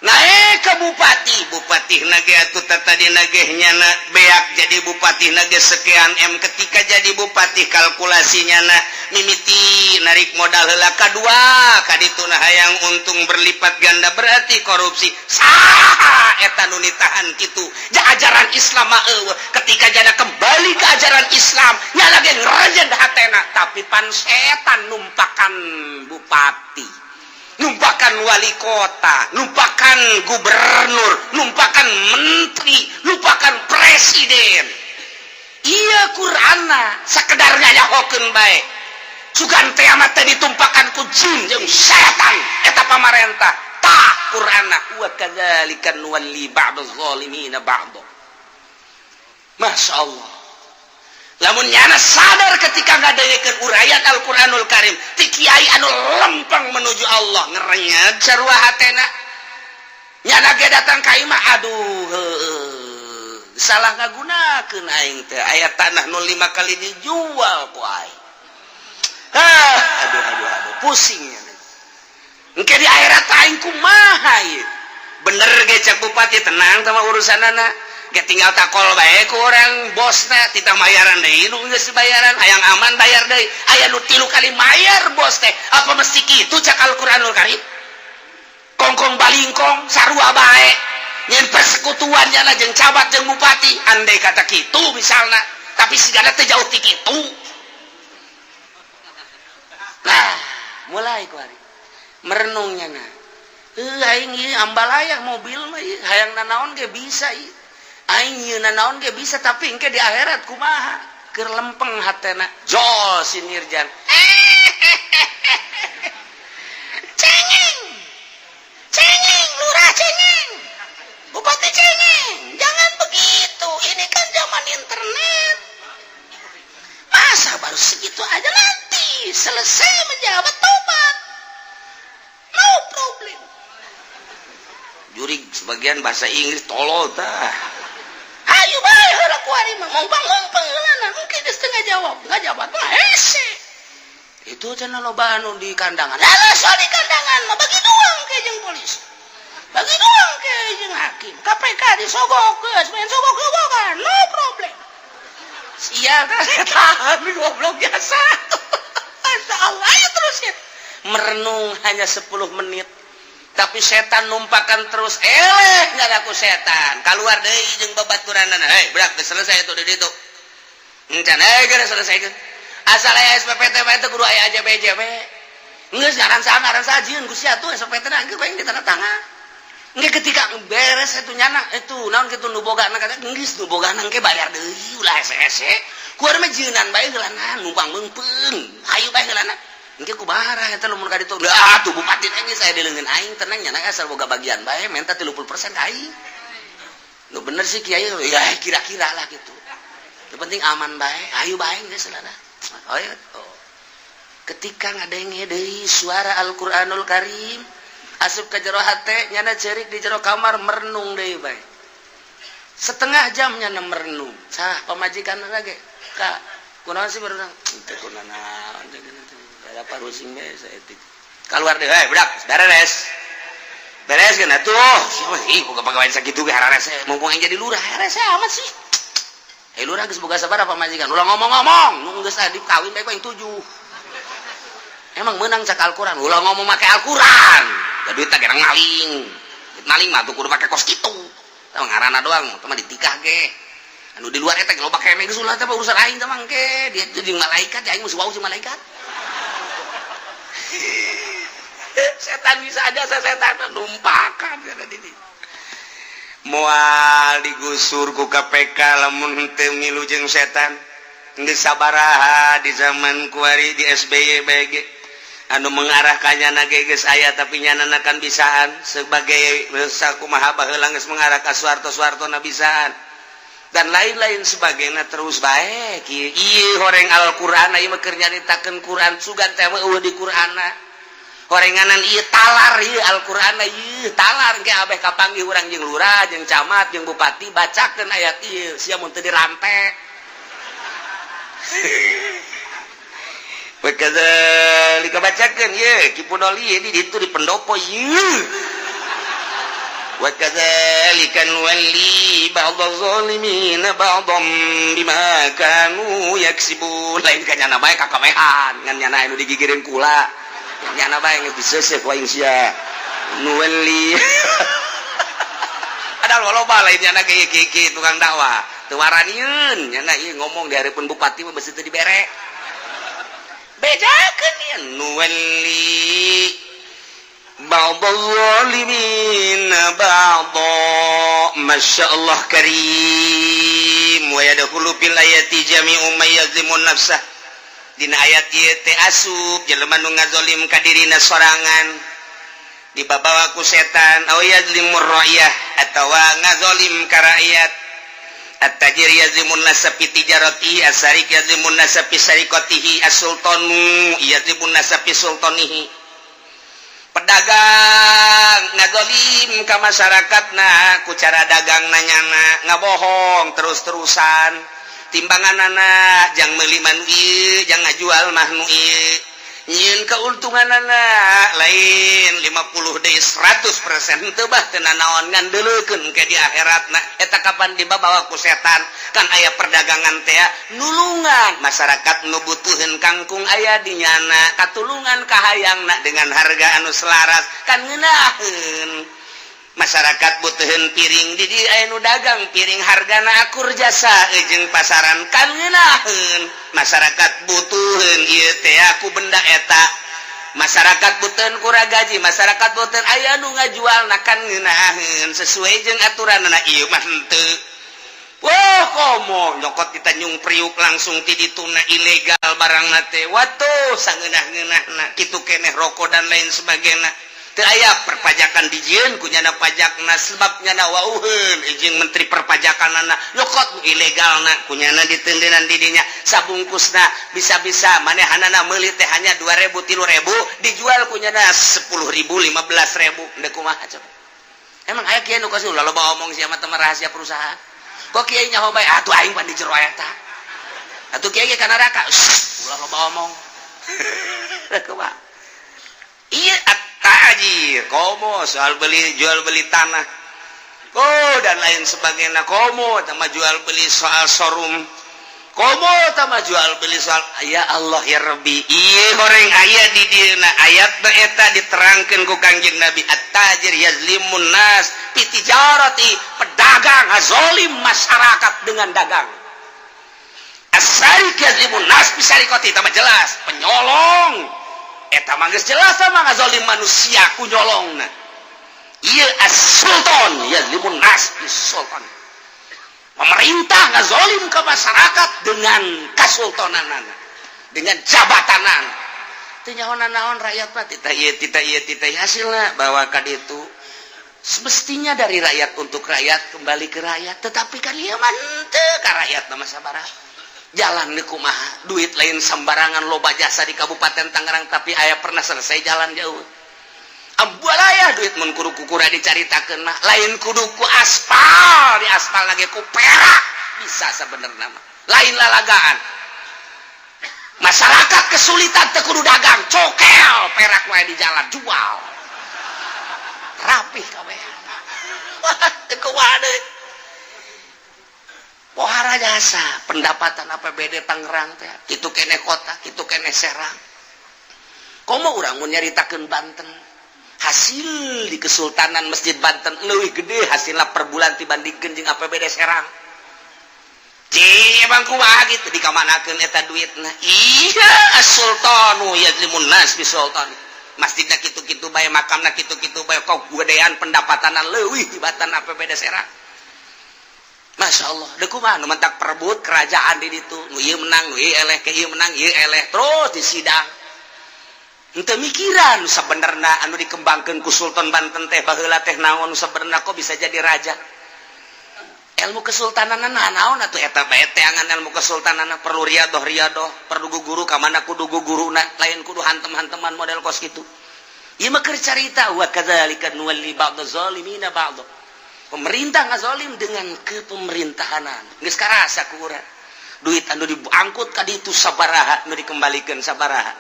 Naik Ke bupati, bupati nage atuh tadi nagehnya na beak jadi bupati nage sekian M. Ketika jadi bupati, kalkulasinya na mimiti narik modal heula, kadua kaditu na hayang untung berlipat ganda, berarti korupsi. Saha eta nu nitahan kitu? Ja ajaran Islam mah eueuh. Ketika jana kembali ke ajaran Islam, nya lagi ngerejen hatena, tapi pan setan numpakan bupati, numpakan wali kota, numpakan gubernur, numpakan menteri, numpakan presiden. Iya, Qur'ana sekedar ngayahokeun bae. Sugan teh amat teh ditumpakan ku jin jeung setan eta pamarentah. Tah, Qur'ana wa kadzalika nuwalli ba'daz zalimina ba'd. Masya Allah, lamun nyana sadar ketika ngadengekeun uraian Al-Qur'anul Karim ti kiai anu lempeng menuju Allah, ngerenyet sarua hatena. Nyana ge datang ka imah, aduh heueuh, salah ngagunakeun aing teh, aya tanah nu 5 kali dijual ku aing. Ah, aduh aduh aduh, pusing. Engke di akhirat aing kumaha ieu? Bener ge cek bupati, tenang sama urusanana ge, tinggal takol bae ku orang bosna, titah mayaran deui nu geus bayaran, hayang aman bayar deui. Aya nu 3 kali mayar bos teh. Apa mesti kitu cak Al-Qur'anul Karim? Kongkong balingkong sarua bae nyen persekutuan nyana jeung camat jeung bupati, andai kata kitu misalna, tapi sigana teh jauh ti kitu. Nah, mulai ku ari merenungnya. Nah, aing ieu ambalaya mobil mah ieu, hayang nanaon ge bisa ieu, aing ieu nanaon ge bisa, tapi engke di akhirat kumaha? Keur lempeng hatena, jol si Nirjan. Cengeng cengeng, lurah cengeng, bupati cengeng, jangan begitu. Ini kan zaman internet, masa baru segitu aja? Nanti selesai menjabat tobat, no problem. Jurig sebagian bahasa Inggris, tolol tah. Ayo bae heula, kuari mah ngompang-ngompang heulana, mungkin geus teu ngajawab, ngajawab mah hese. Itu cenah loba anu di kandangan. Lalu soal di kandangan mah bagi dua ke jeung polisi, bagi dua ke jeung hakim, KPK disogok, geus main sogok-sogokan, no problem. Sia kan tahan, goblok biasa. Masya Allah, ayo terus ya. Merenung hanya 10 menit, tapi setan numpakan terus. Eh, nggak aku setan keluar deui jeung babaturanana. Hei budak, geus selesai itu di ditu encan? Eh, geus selesai asal aya SPPT bae teh kudu aya AJB. Geus ngaran saha, ngaran saha, jieun ku sia tuh SPPT na, engke bae ditanda tangan. Engke ketika beres itu nyana itu naon kitu nu boga kata geus nu boga engke bayar deui, ulah hese-hese. Ku mah jieunan bae heulana, numpang meungpeung, hayu bae heulana. Engke kumaha eta lamun ka ditu? Ah, tuh bupati teh geus aya di leungeun aing, tenang nyana, asal boga bagian bae, minta 30% ka aing. Nu bener sih kiai ya, kira-kira lah gitu. Yang penting aman bae, ayo bae geus lah. Oh, ya. Oh. Ketika ngadenge deui suara Al-Qur'anul Karim asup ke jero hate nyana, cerik di jero kamar merenung deui bae. Setengah jam nyana merenung. Sah pamajikan lagi. Kak, kunaon sih baru teu kunaon, ada parusing bae saeutik. Keluar deh, hei budak, beres. Beres kan atuh. Ih, boga pagawean sakitu ge hararese, mumpung aing jadi lurah, hararese amat sih. Eh, lurah geus boga sabaraha pamajikan? Ulah ngomong-ngomong, nu geus adi kawin bae ku aing 7. Emang menang cak Al-Qur'an, ulah ngomong make Al-Qur'an. Da duit teh maling. Duit maling mah tuh kudu make kos kitu. Tah ngaranna doang, teh mah ditikah ge. Anu di luar eta loba keneh, geus ulah teh urusan aing teh mangke. Dia jeung malaikat, aing mah wau jeung malaikat. Setan bisa aja, setan numpakan kata diri. Moal digusur ku KPK lamun henteu milu jeung setan. Geus sabaraha di zaman kuari di SBY BG anu mengarah ka nyana ge geus aya, tapi nyana kan bisaan sebagai sakumaha baheula geus mengarah ka Soeharto, Soeharto na bisaan dan lain-lain sebagainya. Terus baik ieu horeng Al-Qur'an, ieu mah keur nyaritakeun Quran. Sugan teh mah eueuh di Qur'anna, horenganan ieu talar, ieu Al-Qur'an ieu talar. Engke abeh kapanggih urang jeung lurah, jeung camat, jeung bupati, bacakeun ayat ieu sia mun teu dirante. Wakadzalika, bacakeun ye Ki Pudoli di ditu di pendopo ieu. Wa kadzalika nuwalli ba'dadh zalimin ba'dham bima kanu yaksibun. Lain ka nyana bae kakamehan, ngan nyana anu digigireun kula. Nyana bae geus diseuseuh ku aing sia. Nuwalli. Padahal loba lain nyana ge kieu tukang dakwah. Teu waranieun nyana ieu ngomong di hareupeun bupati mah beusi teu dibere. Bedakeun ieu nuwalli ba'd zalimin ba'd. Masya Allah karim. Wa yadkhulu fil ayati jami'u may yazlimun nafsah. Dina ayat ieu teh asup jelema nu ngazolim ka dirina sorangan dibabawa ku setan, aw yazlimur ra'yah, atawa ngazolim ka rakyat. At-tajir yazlimun nasa fi tijarati, as-sarik yazlimun nasa fi sariqatihi, as-sultanu yazlimun nasa fi sultanihi. Pedagang ngazolim ka masyarakatna ku cara dagang, nanyana ngabohong terus-terusan, timbanganana jang meuli mah nu ieu, jang ngajual mah nu ieu, nyieun keuntunganana lain 50 deui 100% teu bah teu nanaon, ngandeleukeun ke di akhiratna. Eta kapan dibawa ku setan? Kan aya perdagangan teh nulungan masyarakat nu butuheun kangkung, aya di nyana katulungan kahayangna dengan harga anu selaras, kan ngeunaheun. Masyarakat butuheun piring, di dieu aya nu dagang piring hargana akur jasa jeung pasaran, kan ngeunaheun. Masyarakat butuheun ieu teh aku benda eta, masyarakat butuheun kura gaji, masyarakat butuheun, aya nu ngajual na, kan ngeunaheun sesuai jeung aturan. Na ieu mah henteu. Wah, komo nyokot di Tanjung Priuk langsung ti dituna ilegal barang teh. Watuh, sangeunah-ngeunahna kitu keneh rokok dan lain sebagainya. Teu aya perpajakan dijieun ku nyana pajakna, sebab nyana wauheun jeung menteri perpajakanana, nyokot ilegalna ku nyana ditendenan di dinya sabungkusna. Bisa-bisa manehanana meuli teh hanya 2000 3000, dijual ku nyana 10.000 15.000. Ndek kumaha coba? Emang aya kieu nu kasih ulah loba omong sia mah, rahasia perusahaan. Kok kiai nyaho bae atuh, aing pan di jero eta atuh, kiai ge ka neraka. Ulah loba omong. Kumaha iya at-tajir, komo soal beli jual beli tanah, oh, dan lain sebagainya, komo sama jual beli soal showroom, komo sama jual beli soal, ya Allah ya Rabbi. Iya, goreng aya di dieuna ayat eta diterangkeun ku Kangjeng Nabi, at-tajir yazlimun nas fi tijarati, pedagang ngazolim masyarakat dengan dagang. As-sarik yazlimun nas fi sariqati, mah jelas penyolong eta mah geus jelas sama ngazolim manusia ku nyolongna. Ieu as-sultan yazlimun nas fi sultan, pemerintah ngazolim ke masyarakat dengan kasultananana, dengan jabatanan. Teu nyaho naon rakyat mah, tita ieu, tita ieu, tita ieu. Hasilna bahwa ka ditu semestinya dari rakyat untuk rakyat, kembali ke rakyat, tetapi kan ieu mah henteu ka rakyat mah sabaraha jalan di kumaha, duit lain sembarangan, loba jasa di Kabupaten Tangerang, tapi aya pernah selesai jalan jauh ambualaya duit mun kudu kukura dicaritakeun mah, lain kudu ku aspal, di aspal lagi ku perak bisa sebenarnya mah, lain lalagaan. Masyarakat kesulitan teu kudu dagang, cokel perak wae di jalan, jual rapih kabeh. Wah, teu kumaha deui. Pohara jasa pendapatan APBD Tangerang teh kitu keneh kota, kitu keneh Serang. Komo urang mun nyaritakeun Banten, hasil di Kesultanan Masjid Banten leuwih gede hasilna per bulan dibandingkeun jeung APBD Serang. Cih, emang kumaha gitu dikamanakeun eta duitna? Iya, as-sultanu yazlimun nas bi sultan. Masjidna kitu-kitu bae, makamna kitu-kitu bae, kok gedean pendapatanan leuwih tibatan APBD Serang. Masya Allah, deh kumaha nu mentak perebut kerajaan di ditu, nu ieu menang, nu ieu eleh, ke ieu menang, ieu eleh, terus di sidang. Henteu mikiran sabenerna anu dikembangkeun ku Sultan Banten teh baheula teh naon sabenerna, kok bisa jadi raja. Ilmu kesultanan naon atuh eta bae teangan ilmu kesultanan, perlu riadoh riadoh, perlu guru ka mana kudu guruna, lain kudu hantem-hanteman model kos kitu. Ieu mah keur carita wa kadzalika nuwalli ba'dha zalimina ba'dha. Pemerintah ngazolim dengan kepemerintahanan. Geus karasa ku urang. Duit anu diangkut ka ditu sabaraha, nu dikembalikan sabaraha.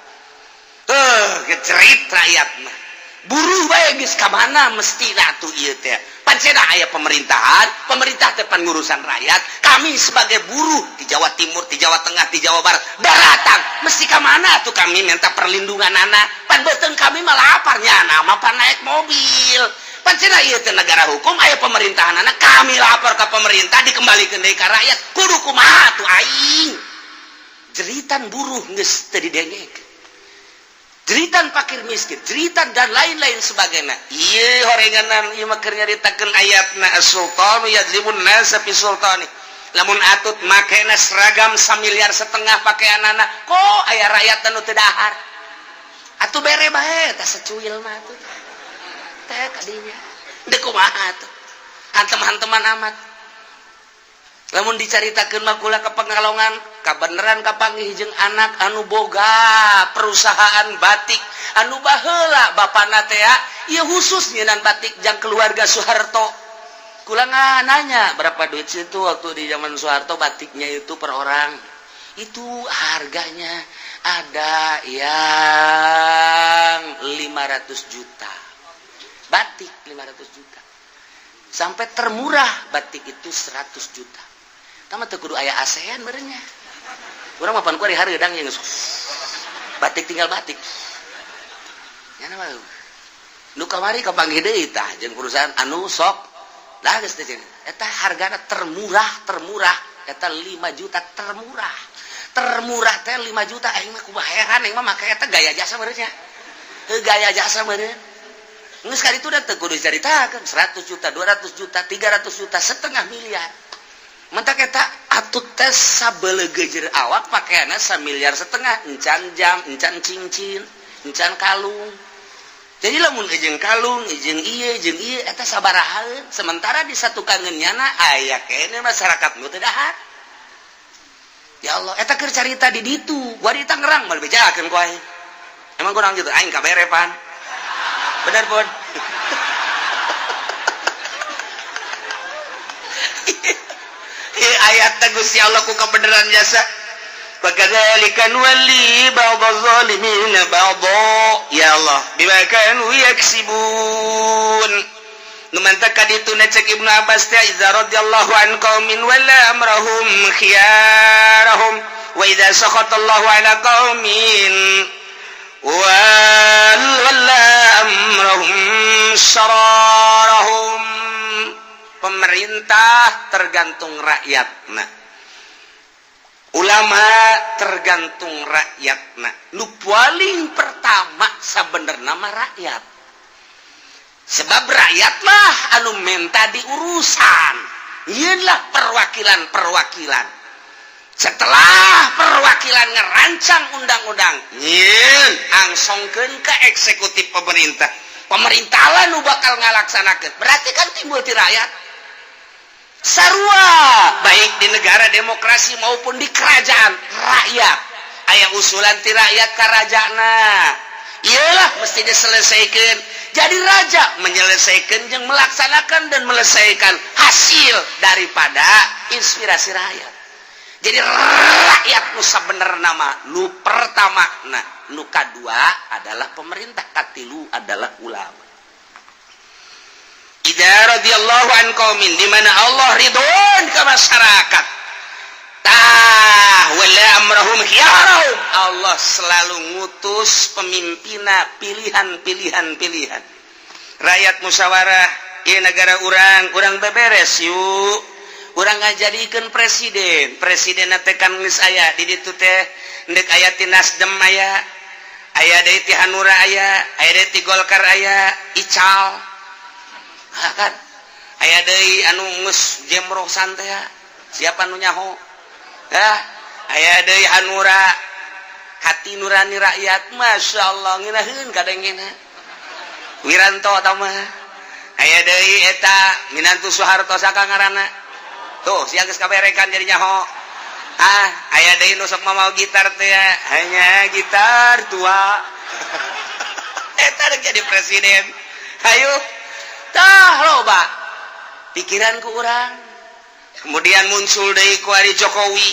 Eh, gecerit rakyat mah. Buruh bae geus ka mana mesti atuh ieu teh. Pan Pancena aya pemerintahan, pemerintah teh pan ngurusan rakyat. Kami sebagai buruh di Jawa Timur, di Jawa Tengah, di Jawa Barat datang mesti ke mana tuh kami minta perlindungan anak? Pan beuteung kami malah laparnya nama pan naik mobil. Pancena ieu teh negara hukum, aya pemerintahan anak, kami lapor ke pemerintah, dikembalikan deui ka rakyat. Kudu kumaha tuh aing? Jeritan buruh geus teu didengek, jeritan fakir miskin, jeritan dan lain-lain sebagainya. Iya, horenganan ieu mah keur nyaritakeun ayatna as-sultanu yadzlimun nasa fi sultani. Lamun Atut makena seragam 1,5 miliar pakaianana, kok aya rakyat anu teu dahar, atuh bere bae tah secuil mah atuh teh kadinya. Deuk kumaha atuh? Hantem-hanteman amat lamun dicaritakeun mah. Kula ke Pekalongan, kabeneran kapanggih jeung anak anu boga perusahaan batik, anu baheula bapana teh ieu khusus nyieunan batik jang keluarga Soeharto. Kula nanya, berapa duit sih itu waktu di zaman Soeharto batiknya itu per orang? Itu harganya ada yang 500 juta, batik 500 juta, sampai termurah batik itu 100 juta. Tama teu kudu aya ASEAN merenya. Urang mah pan kuari hareudang yang batik tinggal batik. Ya nama nu kamari kapanggih deui tah jeung perusahaan anu sok lah geus teh. Eta hargana termurah, termurah eta 5 juta, termurah, termurah teh 5 juta. Aing mah kumaha heran, aing mah make eta gaya jasa meureun nya. Heuh, gaya jasa meureun. Geus kali itu dan teu kudu dicaritakeun 100 juta, 200 juta, 300 juta, setengah miliar. Mentak eta Atut teh sabelegejer awak pakaianna 1,5 miliar, encan jam, encan cincin, encan kalung. Jadi lamun jeung kalung jeung ieu jeung ieu eta sabaraha? Sementara di satu kangen nyana aya kene masyarakat nu teu dahar. Ya Allah, eta keur carita di ditu. Gua di Tangerang mah bejakeun ku aing. Emang kurang gitu aing kabere pan. Bener pun. Ayat Gusti Allah ku kebenaran jasa. Wakadzalika nuwalli ba'dadh zalimina ba'dha, ya Allah, bima kanu yaksibun. Nu mantak ka ditu cek Ibnu Abbas teh, idza radhiyallahu an qaumin wala amrahum khiyarahum wa idza sakhatallahu ala qaumin wala amrahum syararahum. Pemerintah tergantung rakyat. Nah, ulama tergantung rakyat. Nah, nu paling pertama sebenarnya nama rakyat, sebab rakyatlah anu minta diurusan. Inilah perwakilan-perwakilan. Setelah perwakilan ngerancang undang-undang, nyieun angsongkeun ke eksekutif pemerintah, pemerintah lah nu bakal ngalaksanakeun. Berarti kan timbul ti rakyat. Sarua baik di negara demokrasi maupun di kerajaan rakyat, aya usulan ti rakyat ka rajana, iyalah mesti diselesaikan. Jadi raja menyelesaikan yang melaksanakan dan melesaikan hasil daripada inspirasi rakyat. Jadi rakyat nu bener nama nu pertama. Nah, nu kadua adalah pemerintah, katilu adalah ulama. Idza radhiyallahu an qaumin, di mana Allah ridhon ke masyarakat, tah wala amrahum khiyarahum. Allah selalu ngutus pemimpina pilihan, pilihan, pilihan rakyat, musyawarah. Ieu negara urang, urang beberes yuk, urang ngajadikeun presiden. Presiden teh kan geus aya di ditu teh, ndek aya ti Nasdem, aya aya deui ti Hanura, aya aya deui ti Golkar, aya Ical kan, aya deui anu geus jemrosan teh, siapa nu nyaho? Ah, aya deui Hanura, hati nurani rakyat, Masya Allah, ngeunaheun kadengena Wiranto tah mah. Aya deui eta minantu Soeharto, saka ngaranna tuh, sia geus kaberekan jadi nyaho. Ah, aya deui nu sok mau gitar teh, hanya gitar tua, eta jadi presiden. Hayu tah, loba pikiran ku urang. Kemudian muncul deui kuari Jokowi.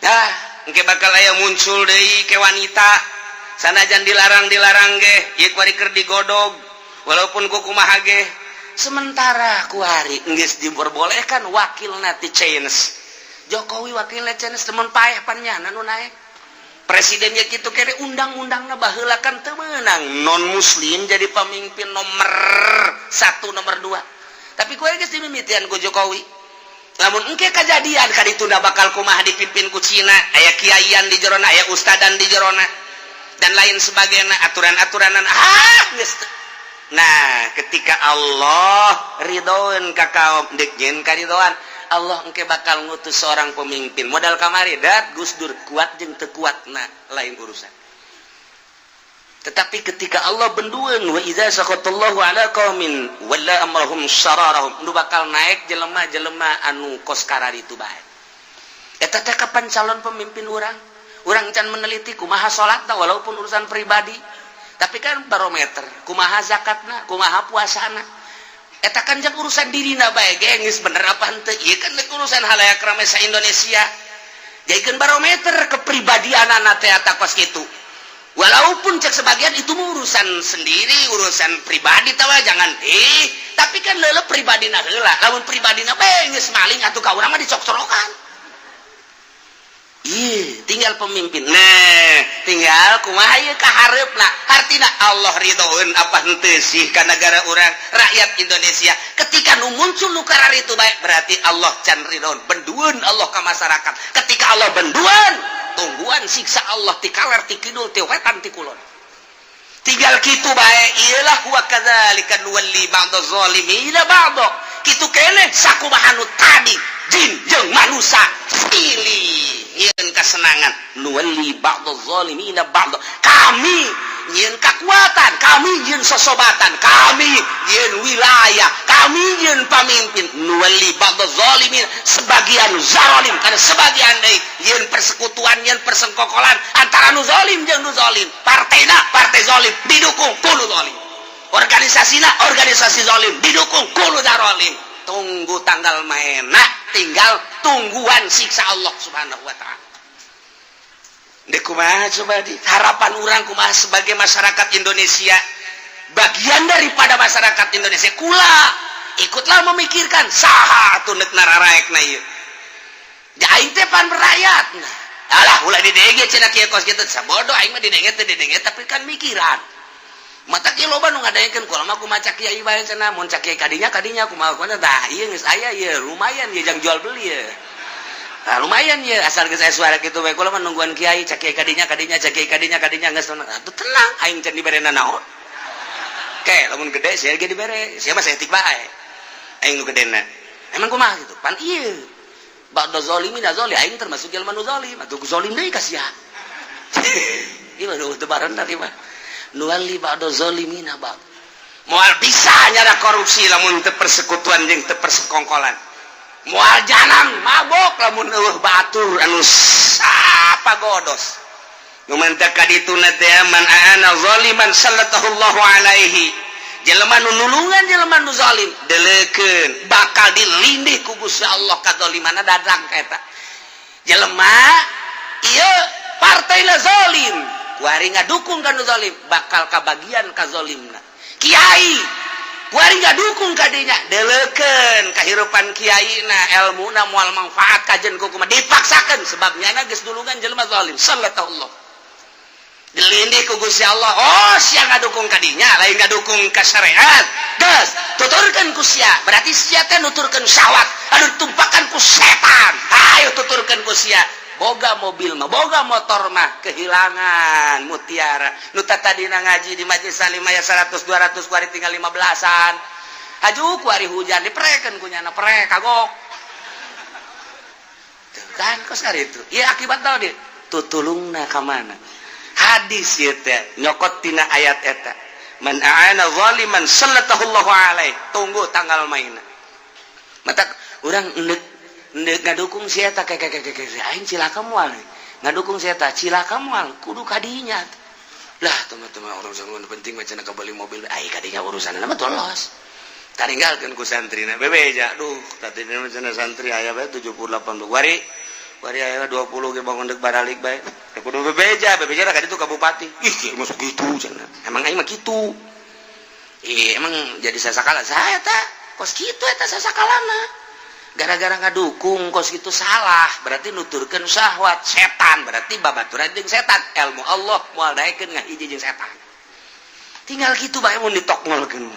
Dah engke bakal aya muncul deui ke wanita, sanajan dilarang-dilarang ge ieu kuari keur digodog, walaupun ku kumaha ge. Sementara kuari geus diperbolehkan wakil nanti Chinese. Jokowi wakilnya Chinese, temen paeh pan nyana nu naik presidennya gitu. Kere undang-undangna baheula kan teu meunang non muslim jadi pemimpin nomor satu, nomor dua, tapi kuari geus dimimitian ku Jokowi. Namun engke kejadian ka ditunda bakal kumaha dipimpin ku Cina, aya kiaian di jerona, aya ustadan di jerona, dan lain sebagainya, aturan-aturanan. Ah, geus. Nah, ketika Allah ridhoan ka kaum dek nyeun karidoan Allah, engke bakal ngutus seorang pemimpin modal kamari dat Gus Dur. Kuat jeung teu kuat, nah, lain urusan. Tetapi ketika Allah bendueun, wa idza sakhatallahu ala qaumin walla amrahum syararahum, nu bakal naik jelema-jelema anu kos kararitu bae. Eta teh kapan calon pemimpin urang? Urang can meneliti kumaha salatna, walaupun urusan pribadi, tapi kan barometer kumaha zakatna, kumaha puasana. Eta kan jang urusan dirina bae ge geus bener apa henteu. Ieu kan urusan halayak rame sa Indonesia, jadikeun barometer kepribadianana teh eta kos kitu. Walaupun cek sebagian itu urusan sendiri, urusan pribadi tawa jangan, tapi kan leule pribadina heula. Lamun pribadina bae geus maling atuh ka urang mah dicok-corokan. Ih, tinggal pemimpin. Nah, tinggal kumaha ieu ka hareupna. Artina Allah ridhoeun apa henteu sih ka negara urang, rakyat Indonesia? Ketika nu muncul nu itu baik, berarti Allah can ridhoeun. Bendueun Allah ka masyarakat. Ketika Allah bendueun, tungguan siksa Allah ti kaler, ti kidul, ti wetan, ti kulon. Tinggal kitu bae. Iyalah, wa kadzalika nuwalli ba'dha zalimina ba'dha. Kitu keneh sakumaha nu tadi jin jeung manusia pilih nyieun kesenangan, nuwalli ba'dha zalimina ba'dha. Kami nyieun kekuatan, kami nyieun sosobatan, kami nyieun wilayah, kami nyieun pamimpin. Nuwalli ba'dha zalimin, sebagian zalim karena sebagian deui nyieun persekutuan, nyieun persengkokolan antara nu zalim jeung nu zalim. Partena partai zalim didukung ku nu zalim, organisasina organisasi zalim didukung ku nu zalim. Tunggu tanggal mainna, tinggal tungguan siksa Allah Subhanahu wa Ta'ala. Dek kumaha coba di harapan urang kumaha sebagai masyarakat Indonesia, bagian daripada masyarakat Indonesia? Kula ikutlah memikirkan saha atuh nek nararaekna ieu. Ja aing teh pan rakyat. Nah, alah, ulah didenge cenah kieu kos kitu, sabodo aing mah didenge teh didenge, tapi kan mikiran mata kieu loba nu ngadengekeun. Kula mah kumaha cak kiai bae cenah, mun cak kiai kadinya kadinya, kumaha kumaha. Tah, ieu geus aya ieu, lumayan ieu jang jual beli ya. Nah, lumayan ya, asal geus aya suara kitu bae. Kula mah nungguan kiai, cak kiai kadinya kadinya, cak kiai kadinya kadinya, geus atuh tenang aing can dibere naon. Ke lamun gede sia ge dibere, sia mah saeutik bae. Aing nu gedena. Emang kumaha gitu? Pan ieu ba'da zalimin zalim, aing termasuk jelema nu zalim atuh zalim deui ka sia. Ieu mah teu bareng tadi mah. Nuwalli ba'da zalimina ba'd. Moal bisa nyara korupsi lamun teu persekutuan jeung teu persekongkolan. Moal jalan mabok lamun eueuh batur anu sapa godos. Nu mantak ka dituna teh, man aana zaliman sallallahu alaihi. Jelema nu nulungan jelema nu zalim, deleukeun bakal dilindih ku Gusti Allah kadzalimanna dadang ka eta. Jelema ieu partai zalim, kuari ngadukung ka nu zalim, bakal kabagian kazolimna. Kiai kuari ngadukung ka dinya, deleukeun kahirupan kiai na, elmuna moal manfaat kajen ku kumaha dipaksakeun, sebab nyana geus dulungan jelema zalim. Sallallahu dilindih ku Gusti Allah. Oh, sia ngadukung ka dinya, lain ngadukung ka syariat, geus tuturkeun ku sia, berarti sia teh nuturkeun syahwat anu ditumpakan ku setan. Ayo tuturkeun ku sia, boga mobil mah, boga motor mah, kehilangan mutiara. Nu tadina ngaji di majelis salim aya 100 200, kuari tinggal 15-an. Haju kuari hujan diprekeun ku nyana, prek kagok. Tuh kan kos itu ieu akibat tau di tutulungna ka mana. Hadis ieu teh nyokot tina ayat eta, man a'ana zaliman sallallahu alaihi. Tunggu tanggal mainna. Mata urang endek endek ngadukung si eta, kayak kayak kayak aing cilaka moal ngadukung si eta, cilaka moal, kudu kadinya lah. Teman-teman, orang zaman penting macam beli mobil ai kadinya, urusan mah tolos taringgalkeun ku santrina bebeja. Duh, tadi cenah santri aya bae 78, wari wari aya 20 ge bangun deuk baralik bae. Teu kudu bebeja, bebeja ka ditu ka bupati. Ih, kieu masuk kitu cenah. Emang aing mah kitu. Ih, emang jadi sasakala saya tak kos kitu eta sasakalana gara-gara ngadukung kos gitu salah, berarti nuturkeun syahwat setan, berarti babaturan jeung setan. Ilmu Allah moal daekeun ngahiji jeung setan. Tinggal gitu bae mun ditokngolkeun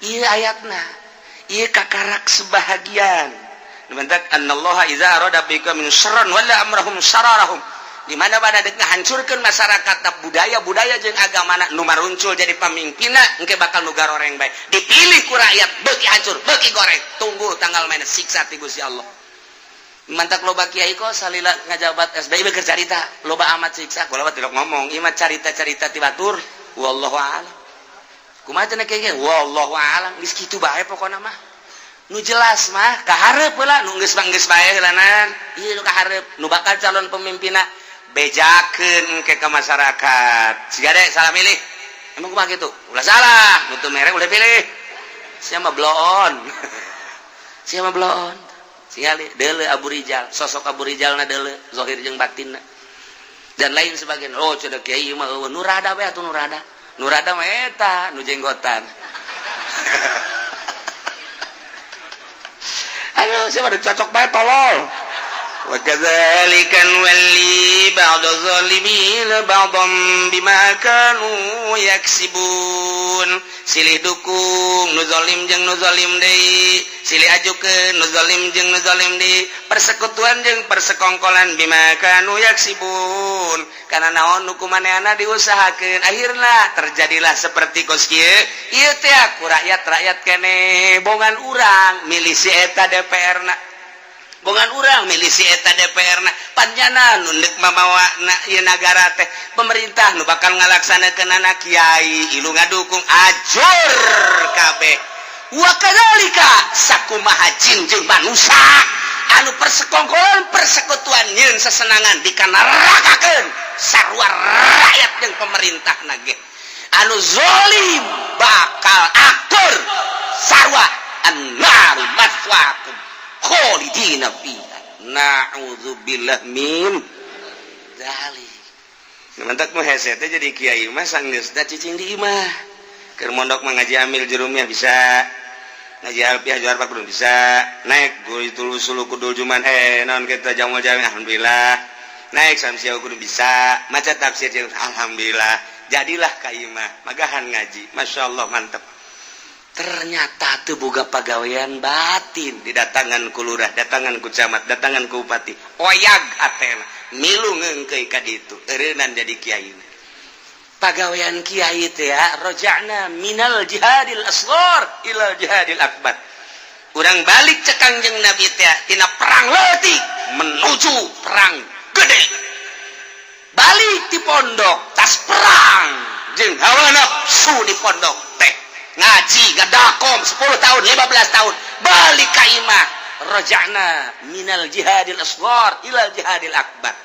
ieu ayatna, ieu kakarak sebahagian. Mantak annallaha iza arada biqaumin syarran walla amrahum syararahum, di mana pada dek ngahancurkeun masyarakat, budaya-budaya jeung agama, nu maruncul jadi pamimpinna engke bakal nu garoreng bae. Dipilih ku rakyat beuki hancur, beuki goreng. Tunggu tanggal mainna siksa ti Gusti Allah. Mantak loba kiai kok salila ngajabat SBY beker carita loba amat siksa. Kula tidak ngomong, ieu mah carita-carita ti batur, wallahu a'lam. Kumaha cenah kiai? Wallahu a'lam, geus kitu bae pokona mah. Nu jelas mah kaharep heula, nu geus mah geus bae heulanan. Ieu nu kaharep, nu bakal calon pemimpinna bejakeun ke masyarakat. Siga deh salah milih. Emang kumaha kitu? Ulah salah, nu teu mere ulah pilih. Sia mah bloon. Sia mah bloon. Singali deuleu Abu Rijal, sosok Abu Rijal na deuleu, zahir jeung batinna. Dan lain sebagainya. Oh, cenah kiai mah eueuh nu rada we atuh nu rada. Nu rada mah eta nu jenggotan. Ayo, siapa cocok bae tolol. وكذلك نولي بعض الظالمين بعضا بما كانوا يكسبون. Silih dukung nu zalim jeung nu zalim deui, silih ajukeun nu zalim jeung nu zalim deui, persekutuan jeung persekongkolan. بما كانوا يكسبون, karena naon? Nu kumaneana diusahakeun, akhirna terjadilah seperti kos kieu. Ieu teh ku rakyat-rakyat kene bongan urang milih si eta DPR na, bongan urang milih si eta DPR na, panjana nu deuk mamawa na ieu nagara teh pemerintah, nu bakal ngalaksanakeun anak kiai, ilu ngadukung, ajur kabeh. Wa kadzalika, sakumaha jin jeung manusia anu persekongkolan, persekutuan nyeun sesenangan, dikanerakakeun sarua rakyat jeung pemerintah nage. Anu zolim bakal akur sarua. النار مثواكم خالدين فيها, na'udzubillah min dzalik. Mantak mah hese teh jadi kiai mah sanggeusna cicing di imah. Keur mondok mah ngaji amil jurumiyah bisa, ngaji alfiah juar pak bisa, naik guru itu kudul juman naon kita jamal jami, alhamdulillah. Naik samsiah kudu bisa maca tafsir jeung alhamdulillah. Jadilah ka imah magahan ngaji, masya Allah, mantep. Ternyata teu boga pagawean batin. Didatangan ku lurah, datangan ku camat, datangan ku bupati, oyag hatena, milu ngeungkeui ka ditu, eureunnan jadi kiai. Pagawean kiai teh ya رجعنا من الجهاد الأصغر إلى الجهاد الأكبر. Urang balik cek Kangjeng Nabi teh tina perang leutik menuju perang gede. Balik di pondok tas perang jeung hawa nafsu. Di pondok teh ngaji gadakom 10 tahun, 15 tahun, balik ka imah. رجعنا من الجهاد الأصغر إلى الجهاد الأكبر.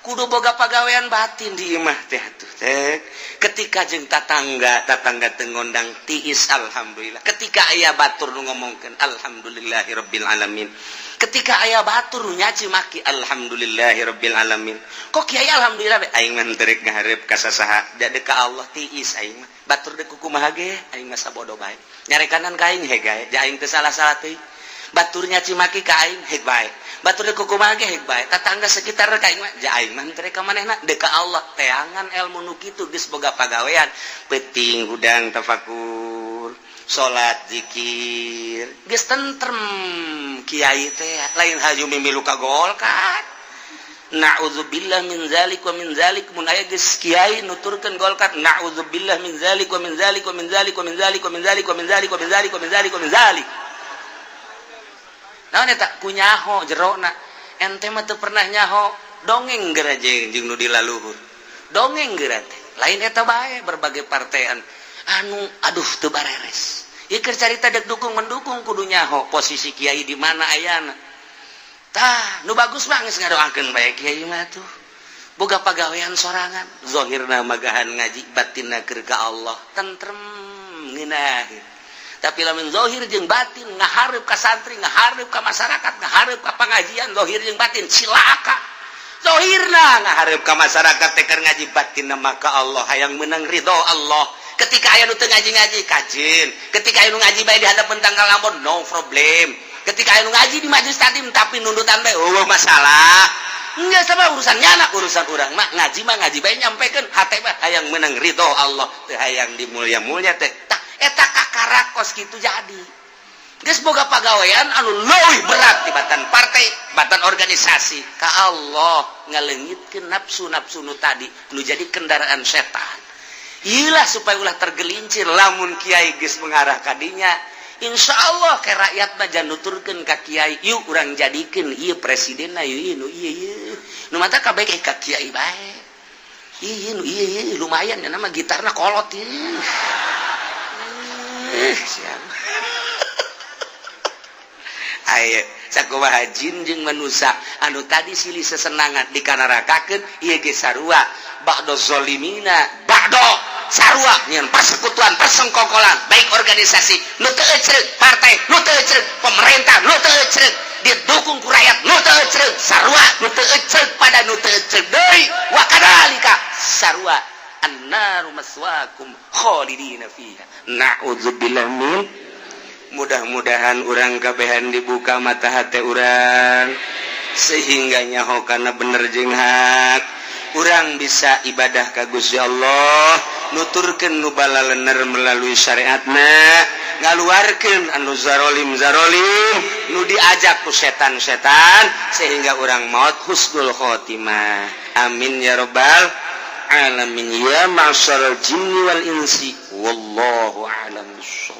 Kudu boga pagawean batin di imah teh atuh teh. Ketika jeung tatangga, tatangga teu ngondang, tiis, alhamdulillah. Ketika aya batur nu ngomongkeun, alhamdulillahirabbil alamin. Ketika aya batur nu nyaci maki, alhamdulillahirabbil alamin. Kok kiai alhamdulillah be? Aing mah teu rek ngahareup ka sasaha, da ka Allah tiis aing mah. Batur deuk kumaha ge aing mah sabodo bae, nyarekanan ka aing heg gae, ja aing teu salah-salah teuing. Batur nyaci maki ka aing heg bae, batur deuk kumaha ge heg bae, tatangga sekitar ka aing mah, ja aing mah teu rek ka manehna, deuk ka Allah. Teangan ilmu nu kitu, geus boga pagawean, peuting hudang tafakur, salat, zikir, geus tentrem kiai teh. Lain haju mimilu ka Golkar, na'udzubillah min zalik wa min zalik. Mun aya geus kiai nuturkeun Golkar, na'udzubillah min zalik wa min zalik wa min zalik wa min zalik wa min zalik wa min zalik wa min zalik wa min zalik wa min zalik. Naon eta? Kunyaho jerona. Ente mah teu pernah nyaho, dongeng geura jeung nu di laluhur, dongeng geura teh. Lain eta bae, berbagai partean anu aduh teu bareres. Ieu keur carita dek dukung mendukung, kudu nyaho posisi kiai di mana ayana. Tah, nu bagus mah geus ngadoakeun bae. Kiai mah tuh boga pagawean sorangan, zahirna magahan ngaji, batinna keur ka Allah, tentrem, ngeunah. Tapi lamun zahir jeung batin ngahareup ka santri, ngahareup ka masyarakat, ngahareup ka pengajian, zahir jeung batin cilaka. Zahirna ngahareup ka masyarakat teh keur ngaji, batinna maka Allah, hayang menang ridho Allah. Ketika aya nu teu ngaji-ngaji, kajeun. Ketika aya nu ngaji bae di hadapan tanggal Ambon, no problem. Ketika aya nu ngaji di majelis taklim tapi nundutan bae, oh, masalah. Enggak sama urusannya anak, urusan urang mah ngaji mah ngaji bae, nyampekeun hate mah hayang menang ridho Allah, teu hayang dimulia-mulia teh. Tah, eta kakara kos kitu. Jadi geus boga pagawean anu leuwih berat tibatan partai, batan organisasi ka Allah, ngaleungitkeun nafsu-nafsu nu tadi nu jadi kendaraan setan. Ilah, supaya ulah tergelincir. Lamun kiai geus mengarah kadinya, insya Allah ke rakyat mah jangan nuturkeun ka kiai, "Yuk, urang jadikeun ieu presiden." Yuk, ieu nu ieu, ieu nu mata kabeh ka kiai bae, ieu nu ieu, ieu lumayan ya, nama gitarna kolot ieu. Eh, siap. Ayo, sakumaha jin jeung manusia anu tadi silih sesenangan dikanarakakeun, ieu ge sarua. Ba'do zolimina ba'do, sarua nyeun persekutuan, persengkokolan, baik organisasi nu teu ecreug, partai nu teu ecreug, pemerintah nu teu ecreug, didukung ku rakyat nu teu ecreug, sarua nu teu ecreug pada nu teu ecreug deui. Wa kadzalika, sarua, annaru maswaakum khalidina fiha, na'udzubillah min. Mudah-mudahan urang kabehan dibuka mata hati urang sehingga nyaho karena bener jeung hak. Urang bisa ibadah ka Gusti Allah, nuturkeun nu balalener melalui syariatna, ngaluarkeun anu zarolim zarolim, nu diajak ku setan-setan, sehingga urang maut husnul khotimah. Amin ya robbal alamin. Ya ma'syaral jinni wal insi, wallahu a'lam bissawab.